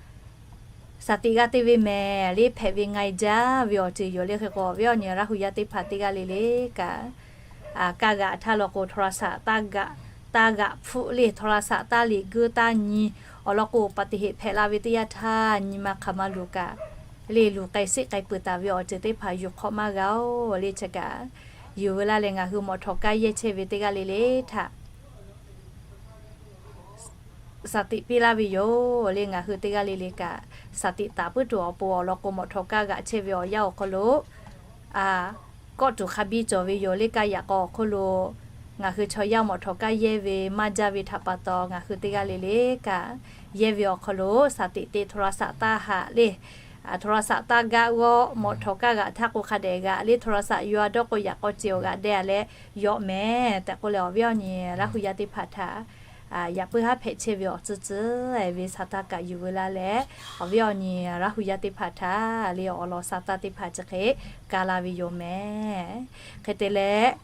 shaˍ tiꞈ g'aˇ teˇ ve mehˍ le. Hpehꞈ ve nga e jaˇ ve awˬ ceuˬ yoˬ le. Hk'e k'o, awˬ viˉ awˬ nyi Laˇ hu yaˇ teˇ hpaˍ teˇ g'aˇ le le kaꞈ, kaˇ g'aꞈ htaˇ law k'o, htaw la shaꞈ taˇ g'aꞈ hpfuhˆ le, htaw la shaꞈ taˇ liꞈ guiˇ taˇ nyi. Awˬ lawn k'o, pa te heˍ hpehꞈ la ve teˇ yanˇ htaˇ nyi ma hk'aˬ ma luˬ kaꞈ le, luˬ k'ai sheˆ k'ai peuˬ taˍ ve awˬ ceuˬ teˇ hpaˍ yuˬ hk'awꞈ maˇ g'a-oˬ le. Chi kaꞈ yuˬ veu laˇ leh ngaˬ hui mawꞈ htawˍ kaˇ yehˇ chehˇ ve teˇ g'aˇ le le htaꞈ shaˍ tiꞈ piˇ laˇ ve yoˬ le. Ngaˬ hui teˇ g'aˇ le le kaꞈ shaˍ tiꞈ taˍ puiˉ tuˬ awˬ pon awˬ lawn k'o, mawꞈ htawˍ kaˇ g'aꞈ chehˇ ve awˬ yanˇ awˬ hk'aw lo kawˆ tuˬ hk'a biˇ cawˬ ve yoˬ le. Kaˇ yaꞈ k'aw awˬ hk'oˆ lo ngaˬ hui chaw yaˇ mawꞈ htawˍ kaˇ yehˇ ve maˇ jaˇ ve htaꞈ pa taw, ngaˬ hui teˇ g'aˇ le le kaꞈ yehˇ ve awˬ hk'aw lo shaˍ tiꞈ te htaw la shaꞈ taˇ haꞈ le. Htaw la shaꞈ taˇ gaˆ g'awˇ, mawꞈ htawˍ kaˇ g'aꞈ htaˇ k'o hk'a dehꞈ g'aꞈ le. Htaw la shaꞈ yaw-a dawˇ k'o yaꞈ k'aw ceh awˬ g'aꞈ deh-a leh yawꞈ mehˍ tehꞈ k'oˆ leh, awˬ viˉ awˬ nyi Laˇ hu yaˇ teˇ hpaˍ htaꞈ yaꞈ puiˉ haˉ hpehꞈ chehˇ ve awˬ tcuhˇ tcuhˇ ve shaˍ taˇ kaꞈ yuˬ veu laˇ leh, awˬ viˉ awˬ nyi Laˇ hu yaˇ teˇ hpaˍ htaꞈ le awˬ lawn shaˍ taˇ teˇ hpaˍ chi hk'e ka la ve yoˬ mehˍ. Hk'e te leh,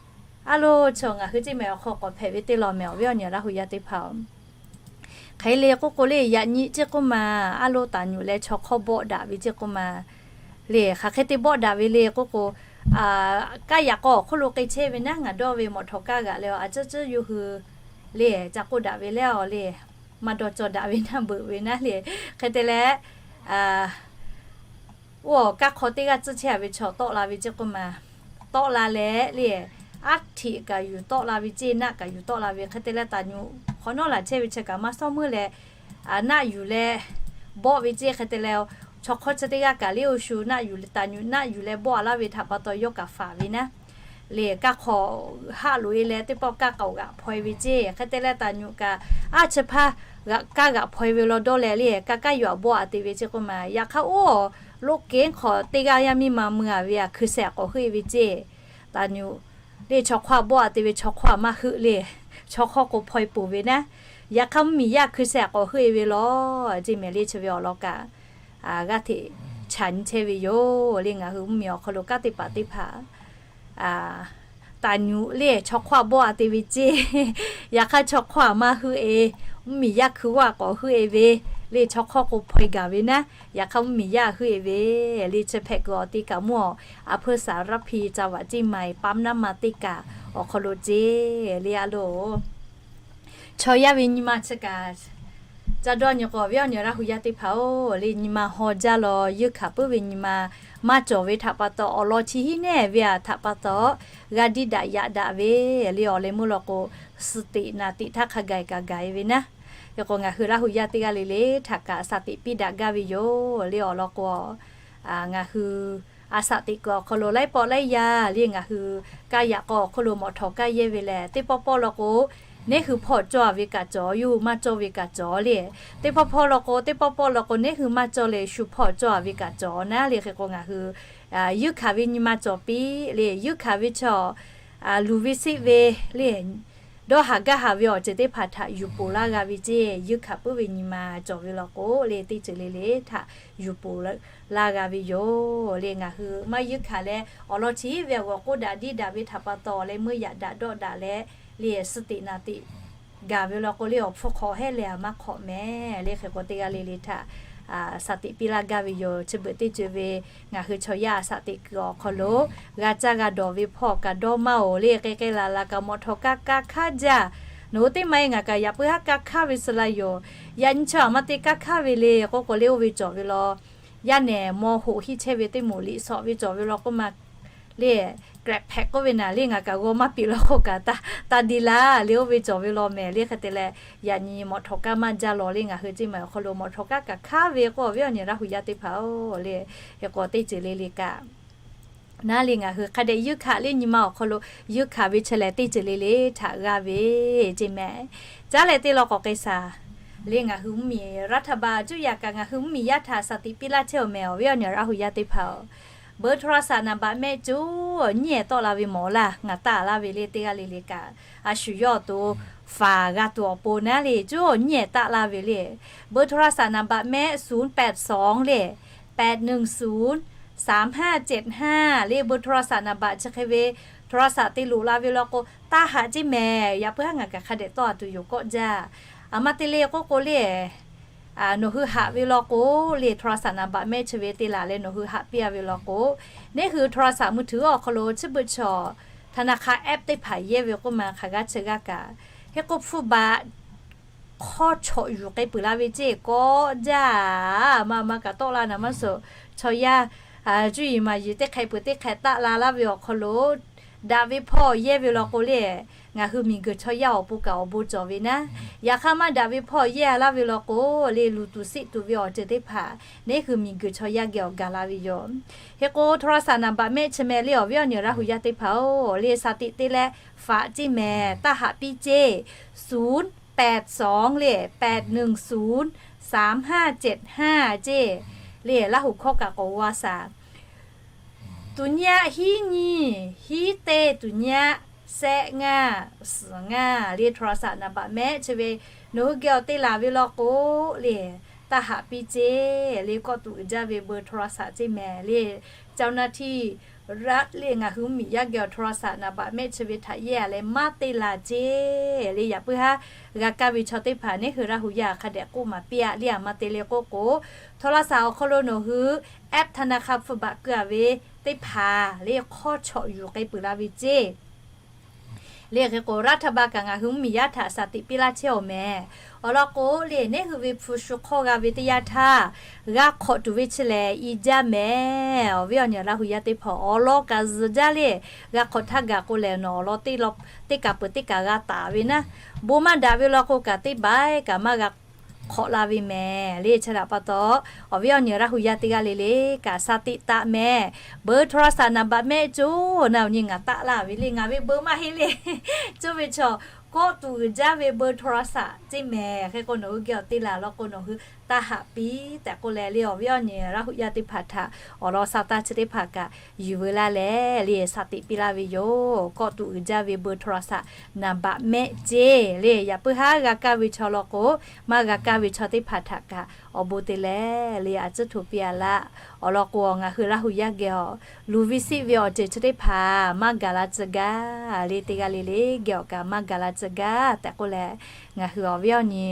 a loˍ, chaw ngaˬ hui ceˇ mehˍ awˬ hk'aw k'awꞈ hpehꞈ ve teˇ lawn mehˍ, awˬ viˉ awˬ nyi Laˇ hu yaˇ teˇ hpaˍ-oˬ, hk'e le k'oˆ k'o le, yaꞈ nyi ceˇ k'oˆ ma, a loˍ, taˍ nyuꞈ leh chaw hk'awˇ bawˆ daꞈ ve ceˇ k'oˆ ma le. Hk'aˬ hk'e te bawˆ daꞈ ve le k'oˆ k'o, kaˇ yaꞈ k'aw awˬ hk'oˆ lo k'ai chehˇ ve naˉ, ngaˬ dawˇ ve mawꞈ htawˍ kaˇ g'aꞈ leh a ciˉ ciˉ yuˬ hui le, ca k'oˆ daꞈ ve leh a le, maˇ dawˇ cawˇ daꞈ ve naˉ beuꞈ ve naˉ le. Hk'e te leh, oˇ kaˇ hk'aw teˇ g'aˇ tcuhˇ chehˇ-a ve chaw tawˆ la ve ceˇ k'oˆ ma, tawˆ la leh le, aˉ hteꞈ kaꞈ yuˬ tawˆ la ve ceˇ, naˆ kaꞈ yuˬ tawˆ la ve. Hk'e te leh taˍ nyuꞈ hk'awꞈ nawˉ laˬ chehˇ ve chi kaꞈ maˇ sawˉ meuˇ leh, naˆ yuˬ leh bawˆ ve ceˇ. Hk'e te leh, chaw hk'awˇ chi teˇ g'aˇ kaꞈ le oˇ shu naˆ yuˬ leh taˍ nyuꞈ naˆ yuˬ leh bawˆ-a laˇ ve htaꞈ pa taw yawˇ kaꞈ faˍ ve naˉ le, kaˇ hk'aw haˆ loꞈ-e leh teˇ pawˆ kaˇ k'aoˍ g'aꞈ hpaw-e ve ceˇ. Hk'e te leh taˍ nyuꞈ kaꞈ aˉ chi hpaˇ kaˇ g'aꞈ hpaw-e ve law dawˇ leh le, kaˇ kaˇ yuˬ-a bawˆ-a te ve ceˇ k'oˆ ma. Yaꞈ hk'aˇ oˇ loꞈ kehˉ hk'aw teˇ g'aˇ yaˇ miˇ ma mui-a ve a hkui sheh k'awꞈ heuˆ-e ve ceˇ. Taˍ nyuꞈ le chaw hk'awˇ bawˆ-a te ve, chaw hk'awˇ maˇ heuˆ le, chaw hk'awˇ k'o hpaw-e poˬ ve naˉ. Yaꞈ hk'aˇ mvuhˇmiˬ yaˇ hkui sheh k'awꞈ heuˆ-e ve law ceˇ mehˍ le. Chi ve awˬ lawn kaꞈ g'aˇ hteꞈ chaꞈ nyi chehˇ ve yoˬ le. Ngaˬ hui mvuhˇmiˬ awˬ hk'aw lo kanˉ teˇ hpaˍ teˇ hpaˍ taˍ nyuꞈ le chaw hk'awˇ bawˆ-a te ve ceˇ. Yaꞈ hk'aˇ chaw hk'awˇ maˇ heuˆ-e, mvuhˇmiˬ yaˇ hkui g'awˇ k'awꞈ heuˆ-e ve le. Chaw hk'awˇ k'o hpaw-e gaˬ ve naˉ. Yaꞈ hk'aˇ mvuhˇmiˬ yaˇ heuˆ-e ve le. Chi hpehꞈ kuiˬ awˬ ti kaꞈ mvuhˇ awˬ อำเภอสารพี จังหวัดเชียงใหม่ ปั๊มน้ำมัน teˇ kaꞈ awˬ hk'aw lo ceˇ le. A loˍ, chaw yaˇ ve nyi ma chi kaꞈ ca dawˇ nyi k'o, awˬ viˉ awˬ nyi Laˇ hu yaˇ teˇ hpaˍ-oˬ le, nyi ma haw jaˇ law, yeunˇ hkanˍ puiˉ ve nyi ma maˇ cawˬ ve htaꞈ pa taw, awˬ lawn chi hiˉ nehˇ ve-a htaꞈ pa taw, g'a diˇ daꞈ yaꞈ daꞈ ve le. Awˬ leh meuˇ law k'o, suh teꞈ naˍ teꞈ htaˇ hk'a gaˬ kaꞈ gaˬ-e ve naˉ. Hk'e k'o ngaˬ hui Laˇ hu yaˇ teˇ g'aˇ le le htaꞈ kaꞈ shaˍ tiꞈ piˇ daꞈ gaˇ ve yoˬ le. Awˬ lawn k'o, ngaˬ hui a shaꞈ teꞈ kuiˬ awˬ hk'aw lo laiˉ pawˆ laiˉ yaˇ le ngaˬ hui kaˇ yaꞈ k'aw awˬ hk'oˆ lo mawꞈ htawˍ kaˇ yehˇ ve lehˬ, teˇ pawˆ pawˆ law k'o, neˉ hui hpawˇ cawˇ-a ve kaꞈ cawˬ, yawˇ hui maˇ cawˇ ve kaꞈ cawˬ le. Teˇ pawˆ pawˆ law k'o, teˇ pawˆ pawˆ law k'o, neˉ hui maˇ cawˇ leh shu hpawˇ cawˇ-a ve kaꞈ cawˬ naˉ le. Hk'e k'o ngaˬ hui yeunˇ hkanˍ ve nyi ma cawˬ piˇ le. Yeunˇ hkanˍ ve chaw luˬ ve seˆ ve le, dawˇ haˍ gaˇ haˍ ve awˬ ceuˬ teˇ hpaˍ htaꞈ yuˬ poˬ laˇ g'a ve ceˇ. Yeunˇ hkanˍ puiˉ ve nyi ma cawˬ ve law k'o le, teˇ ceuˬ le le htaꞈ yuˬ poˬ laˇ g'a ve yoˬ le. Ngaˬ hui maˇ yeunˇ hkanˍ leh awˬ lawn chi hiˉ ve awˬ g'awˬ k'oˆ daꞈ diˇ daꞈ ve htaꞈ pa taw, awˬ leh meuˇ yaꞈ daꞈ dawˆ daꞈ leh le, suh teꞈ naˍ teꞈ gaˬ ve law k'o le, awˬ hpfuhˇ hk'aw hehˉ leh a maˇ hk'awꞈ mehˍ le. Hk'e k'o teˇ g'aˇ le le htaꞈ shaˍ tiꞈ piˇ laˇ gaˇ ve yoˬ. Chi beuꞈ teˇ ceuˬ ve ngaˬ hui chaw yaˇ a shaꞈ teꞈ kuiˬ awˬ hk'aw lo g'a caˇ g'a dawˬ ve hpawˇ kaꞈ dawˇ maˇ-oˬ le. K'ai k'ai laˬ laˬ kaꞈ mawꞈ htawˍ kaˇ kaˇ hkanˇ jaˇ. Nawˬ hui teˇ maˇ e ngaˬ kaꞈ yaꞈ puiˉ haˉ kaˇ hkanˇ ve suh la yoˬ. Yaꞈ nyi chaw aˬ ma te kaˇ hkanˇ ve le k'oˆ k'o le, oˇ ve cawˬ ve law. Yaˇ nehˬ maw hoꞈ hiˇ chehˇ ve teˇ moˍ liꞈ shawˍ ve cawˬ ve law k'oˆ ma le, แกร็บแพ็ค k'oˆ ve naˍ le, ngaˬ kaꞈ g'aw maˇ piˍ law k'o kaꞈ taˇ diˇ laˇ le, oˇ ve cawˬ ve law mehˍ le. Hk'e te leh, yaꞈ nyi mawꞈ htawˍ kaˇ maˇ jaˇ law le. Ngaˬ hui ceˇ mehˍ awˬ hk'aw lo mawꞈ htawˍ kaˇ kaꞈ hkanˇ ve k'o, awˬ viˉ awˬ nyi Laˇ hu yaˇ teˇ hpaˍ-oˬ le, hk'e k'o teˇ ceuˬ le le kaꞈ Naˉ le ngaˬ hui hk'a dehꞈ yuˇ hkanˍ le nyi ma awˬ hk'aw lo yuˇ hkanˍ ve chi lehˬ teˇ ceuˬ le le htaꞈ g'a ve ceˇ mehˍ. Caˉ leh teˇ law k'awꞈ k'ai shaˍ le ngaˬ hui mvuhˇmiˬ รัฐบาล cuˇ yaꞈ kaꞈ ngaˬ hui mvuhˇmiˬ yaˇ htaꞈ shaˍ tiꞈ piˇ laˇ chehˇ awˬ mehˍ awˬ viˉ awˬ nyi Laˇ hu yaˇ teˇ hpaˍ-oˬ, เบอร์โทรศัพท์ นามบัตร mehˆ coˇ nyiˇ ehˍ tawˆ la ve mawˬ laˇ ngaˬ taˆ laˇ ve le teˇ g'aˇ le le kaꞈ a shu yawˇ awˬ to faˍ g'a tuˬ awˬ pon naˉ le coˇ nyiˇ ehˍ taˆ laˇ ve le เบอร์โทรศัพท์ นามบัตร mehˆ ศูนย์แปดสอง le แปดหนึ่งศูนย์ สามห้าเจ็ดห้า le เบอร์โทรศัพท์ นามบัตร chi hk'e ve โทรศัพท์ te loꞈ la ve law k'o taˇ haꞈ ceˇ mehˍ. Yaꞈ puiˉ haˉ ngaˬ kaꞈ hk'a dehꞈ tawˆ a tuˬ yoˬ kawˆ jaˇ. A ma te le k'oˆ k'o le nawˬ hui haꞈ ve law k'o le โทรศัพท์ นามบัตร mehˆ chi ve te laˬ leh nawˬ hui haꞈ piˇ a ve law k'o, neˉ hui โทรศัพท์มือถือ awˬ hk'aw lo chi beuꞈ chaw ธนาคาร app teˇ hpaˍ yehˇ ve k'oˆ ma hk'aˬ g'aˇ chi g'aˇ kaꞈ, hk'e k'o hpu baꞈ hk'awˇ chawꞈ yuˬ k'ai peuˬ la ve ceˇ kawˆ jaˇ. Ma ma kaꞈ tawˆ la naˍ maˇ suhˍ chaw yaˇ cuˇ yiˍ maˍ yiˍ teˇ hk'e peuˬ teˇ hk'e taˆ la laˇ ve awˬ hk'aw lo daꞈ ve hpawˇ yehˇ ve law k'o le, ngaˬ hui miˬguiˬ chaw yaˇ awˬ pon kaꞈ awˬ bon cawˬ ve naˉ. Yaꞈ hk'aˇ maˇ daꞈ ve hpawˇ yehˇ laˇ ve law k'o le, luˬ tuˬ seˆ tuˬ ve awˬ ceuˬ teˇ hpaˍ neˉ hui miˬguiˬ chaw yaˇ geh awˬ gaˬ la ve yoˬ. Hk'e k'o โทรศัพท์ นามบัตร mehˆ chi mehˍ le awˬ viˉ awˬ nyi Laˇ hu yaˇ teˇ hpaˍ-oˬ, le shaˍ tiꞈ te leh faꞈ ceˇ mehˍ, taˇ haꞈ piˇ ceˇ. ศูนย์แปดสอง le แปดหนึ่งศูนย์ สามห้าเจ็ดห้า ceˇ le Laˇ hu hkawˇ kaꞈ k'awꞈ g'a shaˍ. Tuˍ nyi aˆ hiˉ nyi, hiˉ teˇ tuˍ nyi aˆ, sehˆ ngaˇ, suhˍ ngaˇ le โทรศัพท์ นามบัตร mehˆ chi ve nawˬ hui geh awˬ te laˬ ve law k'o le, taˇ haꞈ piˇ ceˇ le kawˆ tuˬ uiˍ jaˇ ve เบอร์โทรศัพท์ ceˇ mehˍ le. เจ้าหน้าที่รัฐ le ngaˬ hui mvuhˇmiˬ yaˇ geh awˬ โทรศัพท์ นามบัตร mehˆ chi ve htaꞈ yehˇ a leh maˇ te laˬ ceˇ le. Yaꞈ puiˉ haˉ g'a kaˇ ve chaw teˇ hpaˍ neˉ hui Laˇ hu yaˇ hk'a dehꞈ k'oˆ maˍ piˇ a le. A ma te le k'oˆ k'o โทรศัพท์ awˬ hk'aw lo nawˬ hui app ธนาคาร hpu baꞈ keu a ve teˇ hpaˍ le hk'awˇ chawꞈ yuˬ k'ai peuˬ la ve ceˇ le. Hk'e k'o รัฐบาล kaꞈ ngaˬ hui mvuhˇmiˬ yaˇ htaꞈ shaˍ tiꞈ piˇ laˇ chehˇ awˬ mehˍ. Awˬ lawn k'o le neˉ hui ve hpu shu hk'awˇ g'a ve teˇ yanˇ htaˇ g'a hk'awꞈ tuˬ ve chi lehˬ i jaˇ mehˍ. Awˬ viˉ awˬ nyi Laˇ hu yaˇ teˇ hpaˍ awˬ lawn kaꞈ zuhˬ jaˇ le. G'a hk'awꞈ htaˇ gaˬ k'o lehˬ nawˬ awˬ lawn teˇ kaꞈ peuˬ teˇ kaꞈ g'a taˍ ve naˉ. Bon maˇ daꞈ ve law k'o kaꞈ teˇ baiˉ kaꞈ maˇ g'a hk'awꞈ la ve mehˍ le. Chi htaꞈ pa taw awˬ viˉ awˬ nyi Laˇ hu yaˇ teˇ g'aˇ le le kaꞈ shaˍ tiꞈ taˆ mehˍ. เบอร์โทรศัพท์ นามบัตร mehˆ coˇ naˉ awˬ nyi ngaˬ taˆ laˇ ve le, ngaˬ ve เบอร์ maˇ heˆ le. Coˇ ve chaw kawˆ tuˬ uiˍ jaˇ ve เบอร์โทรศัพท์ ceˇ mehˍ. Hk'e k'o nawˬ hui geh awˬ te laˬ law k'o nawˬ hui taˇ haꞈ piˇ tehꞈ k'oˆ leh le awˬ viˉ awˬ nyi Laˇ hu yaˇ teˇ hpaˍ htaꞈ awˬ lawn sha taˇ chi teˇ hpaˍ kaꞈ yuˬ veu laˇ leh le shaˍ tiꞈ piˇ laˇ ve yoˬ. Kawˆ tuˬ uiˍ jaˇ ve เบอร์โทรศัพท์ นามบัตร mehˆ ceˇ le. Yaꞈ puiˉ haˉ g'a kaˇ ve chaw law k'o maˇ g'a kaˇ ve chaw teˇ hpaˍ htaꞈ kaꞈ awˬ bon te leh le a ciˉ htoꞈ piˇ a laˇ. Awˬ lawn k'o ngaˬ hui Laˇ hu yaˇ geh awˬ luˬ ve siˆ ve awˬ ceuˬ chi teˇ hpaˍ maˇ gaˬ la tcuh gaˇ le. Teˇ g'aˇ le le geh awˬ kaꞈ maˇ gaˬ la tcuh gaˇ tehꞈ k'oˆ leh ngaˬ hui awˬ viˉ awˬ nyi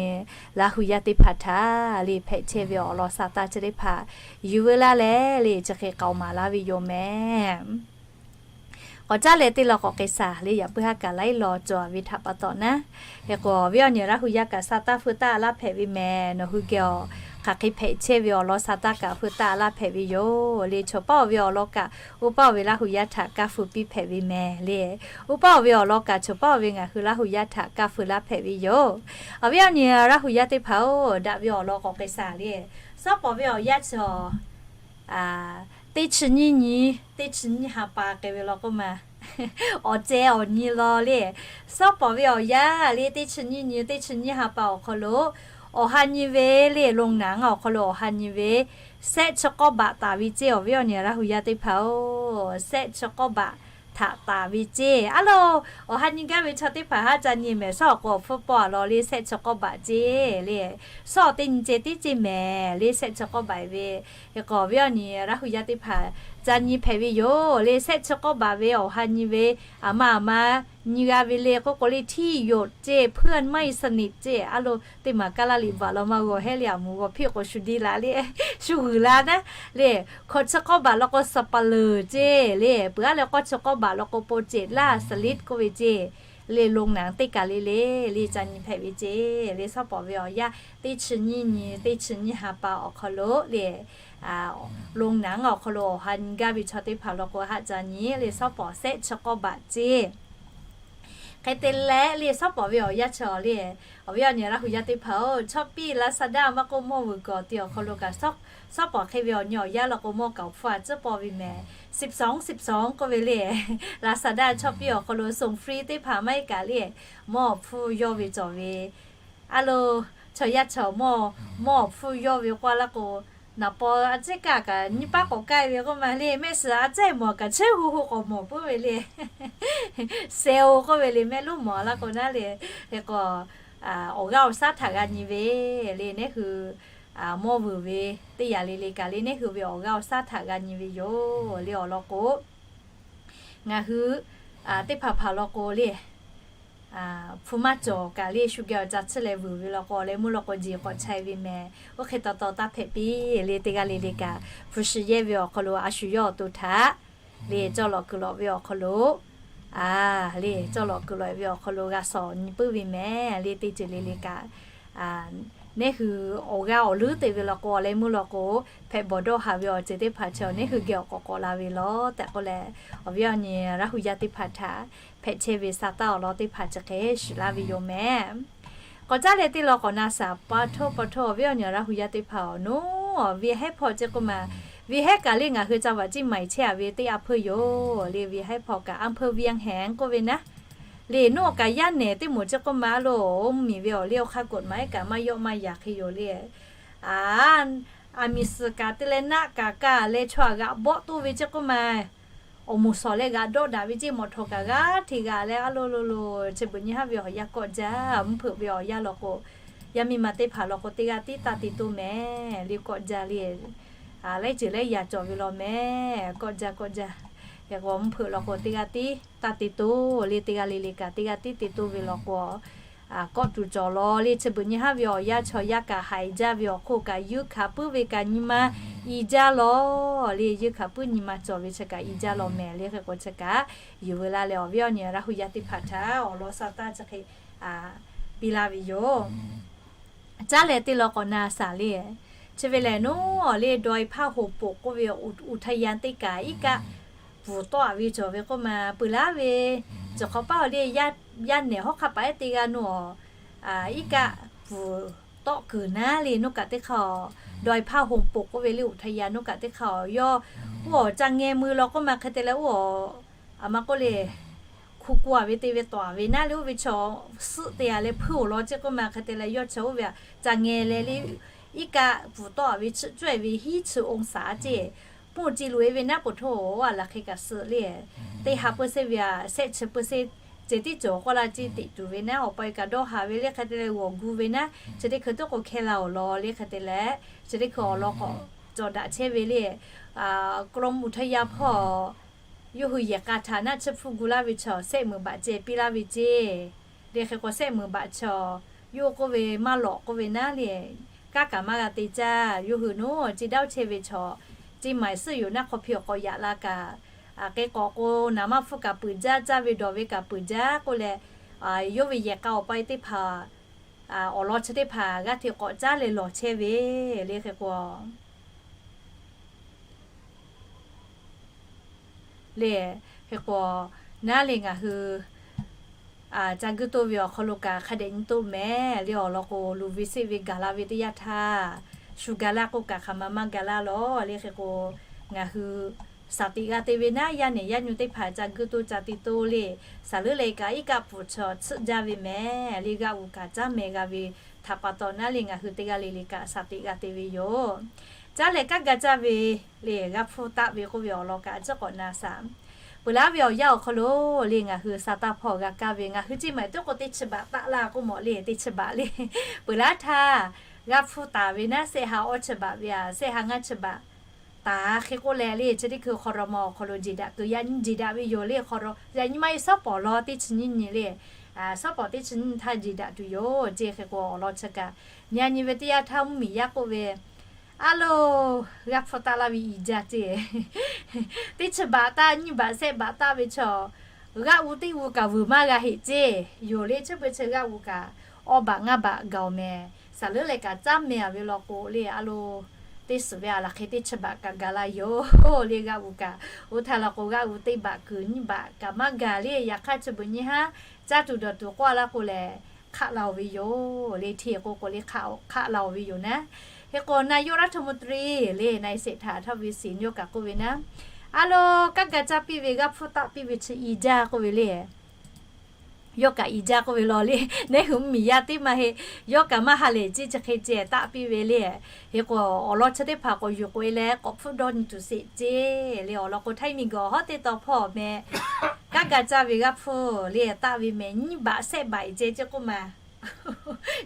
Laˇ hu yaˇ teˇ hpaˍ htaꞈ le hpehꞈ chehˇ ve awˬ lawn sha taˇ chi teˇ hpaˍ yuˬ veu laˇ leh le chi hk'e k'aoˍ maˍ laˇ ve yoˬ mehˍ. K'awꞈ caˉ leh teˇ law k'awꞈ k'ai shaˍ le. Yaꞈ puiˉ haˉ kaꞈ laiˉ law cawˬ ve htaꞈ pa taw naˉ, hk'e k'o awˬ viˉ awˬ nyi Laˇ hu yaˇ kaꞈ sha taˇ feu taˇ laˇ hpehꞈ ve mehˍ. Nawˬ hui geh awˬ hk'aˬ hk'e hpehꞈ chehˇ ve awˬ lawn sha taˇ kaꞈ feu taˇ laˇ hpehꞈ ve yoˬ le. Chaw paˇ oˬ ve awˬ lawn kaꞈ oˇ paˇ oˬ ve Laˇ hu yaˇ htaꞈ kaˇ feu piˇ hpehꞈ ve mehˍ le. Oˇ paˇ oˬ ve awˬ lawn kaꞈ chaw paˇ oˬ ve ngaˬ hui Laˇ hu yaˇ htaꞈ kaˇ feu laˇ hpehꞈ ve yoˬ. Awˬ viˉ awˬ nyi Laˇ hu yaˇ teˇ hpaˍ-oˬ, daꞈ ve awˬ lawn k'awꞈ k'ai shaˍ le. Sawˉ pawˍ ve awˬ yaˇ chi teˇ chi nyiˇ nyi, teˇ chi nyiˇ ha pa k'ai ve law k'oˆ ma, awˬ ceh awˬ nyi law le. Sawˉ pawˍ ve awˬ yaˇ le teˇ chi nyiˇ nyi, teˇ chi nyiˇ ha pa awˬ hk'aw lo awˬ ha nyi ve le โรงหนัง awˬ hk'aw lo awˬ ha nyi ve sehˆ chi k'awˇ baꞈ taˍ ve ceˇ. Awˬ viˉ awˬ nyi Laˇ hu yaˇ teˇ hpaˍ-oˬ, sehˆ chi k'awˇ baꞈ htaꞈ taˍ ve ceˇ. A lo, awˬ ha nyi gaˇ ve chaw teˇ hpaˍ haˉ ca nyi mehˍ. Sawˉ awˬ k'o awˬ hpfuhˇ pawˆ a law le sehˆ chi k'awˇ baꞈ ceˇ le. Sawˉ awˬ teˇ nyi ceh tiˉ ceˇ mehˍ le sehˆ chi k'awˇ baꞈ ve. Hk'e k'o awˬ viˉ awˬ nyi Laˇ hu yaˇ teˇ hpaˍ ca nyi hpehꞈ ve yoˬ le. Sehˆ chi k'awˇ baꞈ ve awˬ ha nyi ve aˬ ma aˬ ma nyi g'a ve le k'oˆ k'o le ที่หยด ceˇ, เพื่อนไม่สนิท ceˇ. A lo, teˇ maˬ kaˇ laˇ liꞈ bvuhꞈ law maˇ g'aw hehˉ le, aˬ moˍ g'aw hpiˇ k'o shu diˇ la le, shu g'uiˬ la naˉ le. Hkawꞈ chi k'awˇ baꞈ law k'o สัปเหร่อ ceˇ le. Peuˬ aˉ leh k'awˇ chi k'awˇ baꞈ law k'o โปรเจกต์ laˇ สลิด k'oˆ ve ceˇ le. โรงหนัง teˇ kaˬ le le le ca nyi hpehꞈ ve ceˇ le. Sawˉ pawˍ ve awˬ yaˇ teˇ chi nyiˇ nyi, teˇ chi nyiˇ ha pa awˬ hk'aw lo le, โรงหนัง awˬ hk'aw lo awˬ ha nyi gaˇ ve chaw teˇ hpaˍ law k'o haˆ ca nyi le. Sawˉ pawˍ sehˆ chi k'awˇ baꞈ ceˇ Hk'e te leh le, shawˉ pawˍ ve awˬ yanˇ chaw le, awˬ viˉ awˬ nyi Laˇ hu yaˇ teˇ hpaˍ-oˬ, Shopee, Lazada maˇ k'oˆ, mawˇ vuiˬ gawˬ te awˬ hk'aw lo kaꞈ, shawˉ pawˍ hk'e ve awˬ nyi awˬ yanˇ law k'o, mawˇ kaꞈ awˬ hpfuhˇ a tcuhˉ pawˇ ve mehˍ. สิบสอง สิบสอง k'oˆ ve le, Lazada, Shopee awˬ hk'aw lo ส่งฟรี teˇ hpaˍ maˇ heˆ kaꞈ le, mawˇ awˬ hpfuhˇ yawˇ ve cawˬ ve a lo, chaw yaˇ chaw mawˇ, mawˇ awˬ hpfuhˇ yawˇ ve k'oˆ laˇ k'o, naˍ paw a cehˉ kaˇ kaꞈ nyiˇ paˉ k'awꞈ kaiˇ ve k'oˆ ma le, mehˆ shiˍ a cehˉ mawˬ kaꞈ chehˇ hu hu k'awꞈ mawˬ puiˉ ve le. Sale k'oˆ ve le, mehˆ lonˉ mawˬ laˇ k'o naˉ le, hk'e k'o, awˬ g'aˇ awˬ shaˉ htaꞈ g'a nyi ve le, neˉ hui mawˇ vuiˬ ve teˇ yanˇ le le kaꞈ le, neˉ hui ve awˬ g'aˇ awˬ shaˉ htaꞈ g'a nyi ve yoˬ le. Awˬ lawn k'o, ngaˬ hui teˇ hpaˍ hpaˍ law k'o le, hpu maˇ cawˬ kaꞈ le, shu geh awˬ ca tsuhˇ leh vuiˬ ve law k'o, awˬ leh meuˇ law k'o jeˬ k'awꞈ chaiˇ ve mehˍ. Oˇ hk'e taw taw taˇ hpehꞈ piˇ le, teˇ g'aˇ le le kaꞈ hpu shi yehˇ ve awˬ hk'aw lo a shu yawˇ awˬ to htaꞈ le cawˇ lawꞈ kuiˬ lawꞈ ve awˬ hk'aw lo, a le, cawˇ lawꞈ kuiˬ lawꞈ ve awˬ hk'aw lo g'a shawˍ nyi puiˉ ve mehˍ le, teˇ ceuˬ le le kaꞈ neˉ hui awˬ g'aˇ awˬ leuˉ te ve law k'o, awˬ leh meuˇ law k'o, hpehꞈ bawˬ dawˇ haˍ ve awˬ ceuˬ teˇ hpaˍ chi awˬ neˉ hui geh awˬ k'awꞈ k'awꞈ la ve law tehꞈ k'oˆ leh, awˬ viˉ awˬ nyi Laˇ hu yaˇ teˇ hpaˍ htaꞈ hpehꞈ chehˇ ve sa taˇ awˬ lawn teˇ hpaˍ chi hk'e shiˍ laˇ ve yoˬ mehˍ. K'awꞈ caˉ leh teˇ law k'awꞈ na shaˍ pa htoˇ pa htoˇ, awˬ viˉ awˬ nyi Laˇ hu yaˇ teˇ hpaˍ-oˬ, nawˬ ve hehˉ hpawˇ ceh k'oˆ ma, ve hehˉ kaꞈ le ngaˬ hui ca vaꞈ ciˇ maiˍ chehˇ a ve teˇ a hpeuˇ yoˬ le. Ve hehˉ hpawˇ kaꞈ อำเภอเวียงแหง k'oˆ ve naˉ le, nawˬ kaꞈ yaˇ nehˬ teˇ moˍ ceh k'oˆ ma lo, mvuhˇmiˬ ve awˬ liˇ awˬ hk'aˇ กฎหมาย kaꞈ maˇ yawˆ maˇ yaꞈ hk'e yoˬ le. A, aˬ miˍ suhˍ kaꞈ te leh naˆ kaꞈ kaˇ leh chaw aꞈ g'aꞈ bawˆ toˇ ve ceh k'oˆ ma, awˬ moˍ shawˍ leh g'aꞈ dawˆ daꞈ ve ceh, mawꞈ htawˍ kaꞈ g'aˇ hteꞈ g'aꞈ leh a lo lo lo, chi beuꞈ nyi haˉ ve awˬ yanˇ kawˆ jaˇ, mvuhˇ hpeuꞈ ve awˬ yanˇ law k'o, yaˇ miˇ ma teˇ hpaˍ law k'o teˇ g'aˇ tiˉ taˇ te toˇ mehˍ le, kawˆ jaˇ le. Laiˉ ceuˬ laiˉ yaꞈ cawˬ ve law mehˍ, kawˆ jaˇ kawˆ jaˇ. Hk'e k'o mvuhˇ hpeuꞈ law k'o teˇ g'aˇ tiˉ taˇ te toˇ le, teˇ g'aˇ le le kaꞈ teˇ g'aˇ tiˉ te toˇ ve law k'o, kawˆ tuˬ cawˬ law le. Chi beuꞈ nyi haˉ ve awˬ yanˇ chaw yaˇ kaꞈ haiˬ jaˇ ve awˬ hk'oˆ kaꞈ, yeunˇ hkanˍ puiˉ ve kaꞈ nyi ma i jaˇ law le. Yeunˇ hkanˍ puiˉ nyi ma cawˬ ve chi kaꞈ i jaˇ law mehˍ le. Hk'e k'o chi kaꞈ yuˬ veu laˇ leh, awˬ viˉ awˬ nyi Laˇ hu yaˇ teˇ hpaˍ htaꞈ awˬ lawn sa taˇ chi hk'e piˇ laˇ ve yoˬ. Caˉ leh teˇ law k'awꞈ na shaˍ le. Chi ve lehˬ, nawˬ awˬ le ดอยผาโหมปก k'oˆ ve อุทยาน teˇ kaꞈ iˉ kaˆ bvuhˬ tawˆ a ve cawˬ ve k'oˆ ma, peuˬ laˉ ve cawˬ hk'awꞈ paˉ awˬ le yaˇ nehˬ hawˉ hk'aˇ paˍ ehˉ teˇ g'aˇ nawˬ iˉ kaˆ bvuhˬ tawˆ kuiˬ naˉ le, nawˬ kaꞈ teˇ hk'aˇ ดอยผาโหมปก k'oˆ ve le อุทยาน nawˬ kaꞈ teˇ hk'aˇ yawˇ oˇ awˬ ca ngeh mui law k'oˆ ma hk'e te leh, oˇ awˬ a ma k'oˆ le, hku k'oˆ a ve te ve tawˍ ve naˉ le, oˇ ve chaw suhˆ te a leh hpuiˇ awˬ lawn ceh k'oˆ ma hk'e te leh, yawˇ chaw oˇ ve a ca ngeh leh le, iˉ kaˆ bvuhˬ tawˆ a ve chi cawehˇ ve hiˉ chi องศา ceh, pawˇ ci loꞈ e ve naˉ ปวดหัว a laˬ hk'e kaꞈ suhˆ le. Teˇ ha เปอร์เซ็นต์ ve a, shehˆ chi เปอร์เซ็นต์ ceh tiˉ cawˬ k'oˆ la ceh teꞈ tuˬ ve naˉ, awˬ pa e kaꞈ dawˇ haˍ ve le hk'e te leh, g'awˬ gu ve naˉ chi teˇ hkui tuˉ k'o hkeh la awˬ lawn le hk'e te leh, chi teˇ hkui awˬ lawn k'awꞈ cawˬ daꞈ chehˇ ve le. กรมอุทยาน hpawˇ yawˇ hui yehˬ k'a htaꞈ naˆ chi hpfuhˇ gu laˇ ve chaw shehˆ meunˍ baꞈ ceh piˇ laˇ ve ceh le. Hk'e k'o shehˆ meunˍ baꞈ chaw yawˇ k'oˆ ve maˇ lawꞈ k'oˆ ve naˉ le, kanˉ kaꞈ maˇ g'a te caˇ. Yawˇ hui nawˬ ceh dawˇ chehˇ ve chaw, ceh maiˍ suhˉ yoˬ naˉ hk'aw hpi awˬ k'awꞈ yaꞈ la kaꞈ, a k'e k'awꞈ k'o naˍ maˇ hpfuhˇ kaꞈ peuˬ jaˇ, caˇ ve dawˬ ve kaꞈ peuˬ jaˇ k'oˆ leh, yawˇ ve yehˬ k'a awˬ pa e teˇ hpaˍ awˬ lawn chi teˇ hpaˍ g'aˇ hteꞈ k'awꞈ caˉ leh lawˬ chehˇ ve le. Hk'e k'o le, hk'e k'o naˉ le ngaˬ hui ca guiˇ toˇ ve awˬ hk'aw lo kaꞈ hk'a dehꞈ nyi toˇ mehˍ le. Awˬ lawn k'o, luˬ ve seˆ ve gaˬ la ve teˇ yanˇ htaˇ, shu ga laˇ k'oˆ kaꞈ hk'aˬ ma maˇ ga laˇ lawˬ le. Hk'e k'o, ngaˬ hui shaˍ tiꞈ g'a te ve naˉ, yaˇ nehˬ yaˇ nyu teˇ hpaˍ ca guiˇ toˇ ca te toˇ le. Shaˍ leuˉ leh kaꞈ iˉ kaˆ pfuhˍ chaw tsuhˆ jaˇ ve mehˍ le. G'aˆ g'uˬ kaꞈ caˉ meh g'a ve htaꞈ pa taw naˉ le ngaˬ hui teˇ g'aˇ le le kaꞈ shaˍ tiꞈ g'a te ve yoˬ. Caˉ leh kanˉ ga caˇ ve le, g'a hpfuhˇ taˆ ve k'oˆ ve awˬ lawn kaꞈ a ciˉ k'awꞈ na shaˍ. Peuˬ laˉ ve awˬ yanˇ awˬ hk'aw lo le, ngaˬ hui sa taˇ hpawˇ g'a kaˇ ve, ngaˬ hui ceh maiˍ tuˉ k'o teˇ chi baꞈ taˆ laˇ k'oˆ mawˬ le, teˇ chi baꞈ le. Peuˬ laˉ htaˇ g'a hpfuhˇ taˍ ve naˉ, shehˆ ha awˇ chi baꞈ ve a, shehˆ ha ngaˇ chi baꞈ taˍ hk'e k'oˆ leh le, chi teˇ hkui hk'aw raw ma awˬ hk'aw lo jeˬ daꞈ kuiˬ yaꞈ nyi jeˬ daꞈ ve yoˬ le. Hk'aw raw yaꞈ nyi maˇ heˆ, shawˉ pawˍ law teˇ chi nyiˇ nyi le. Shawˉ pawˍ teˇ chi nyiˇ htaˇ jeˬ daꞈ tuˬ yoˬ ceh. Hk'e k'o awˬ lawn chi kaꞈ nyi a nyi ve teˇ yanˇ htaˇ mvuhˇmiˬ yaˇ k'oˆ ve, a lo, g'a hpfuhˇ taˆ laˇ ve i jaˇ ceh. Teˇ chi baꞈ taˆ, nyiˇ baꞈ shehˆ baꞈ taˆ ve chaw, g'aˆ g'uˬ teˇ g'uˬ kaꞈ vuiˬ maˇ g'a heꞈ ceh yoˬ le. Chi beuꞈ chi g'aˆ g'uˬ kaꞈ awˇ baꞈ ngaˇ baꞈ gaˬ oˬ mehˍ. Shaˍ leuˉ leh kaꞈ caˉ meh a ve law k'o le, a lo, teˇ suhˍ ve a laˬ hk'e teˇ chi baꞈ kaꞈ gaˬ la yoˬ le. G'aˆ g'u kaꞈ oˇ htaˇ la k'o, g'aˆ g'u teˇ baꞈ kuiˬ nyiˇ baꞈ kaꞈ maˇ gaˬ le. Yaꞈ hk'aˇ chi beuꞈ nyi haˉ caˇ tuˬ dawˬ tuˬ k'oˆ a laˇ k'o lehˬ, hk'aˆ la-oˬ ve yoˬ le. Hteˇ k'o k'o le, hk'aˆ la-oˬ ve yoˬ naˉ. Hk'e k'o, นายกรัฐมนตรี le นายเศรษฐา ทวีสิน yawˇ kaꞈ k'oˆ ve naˉ, a lo, kanˉ ga caˇ piˇ ve g'aˇ hpfuhˇ taˆ piˇ ve chi i jaˇ k'oˆ ve le. Yawˇ kaꞈ i jaˇ k'oˆ ve law le. Neˉ hui mvuhˇmiˬ yaˇ teˇ maˇ heˆ. Yawˇ kaꞈ maˇ ha lehˬ ceˇ, chi hk'e ceh taˆ piˇ ve le. Hk'e k'o, awˬ lawn chi teˇ hpaˍ k'awꞈ yuˬ k'oꞈ e leh k'awꞈ hpfuhˆ dawˇ nyi tuˬ sheˍ ceˇ le. Awˬ lawn k'o, htaiˇ miˬguiˬ awˬ hawˉ teˇ tawn hpawˇ meh kanˉ ga caˇ ve g'aˇ hpfuhˇ le taˆ ve mehˍ nyiˇ baꞈ shehˆ baꞈ ceˇ ceˇ k'oˆ ma.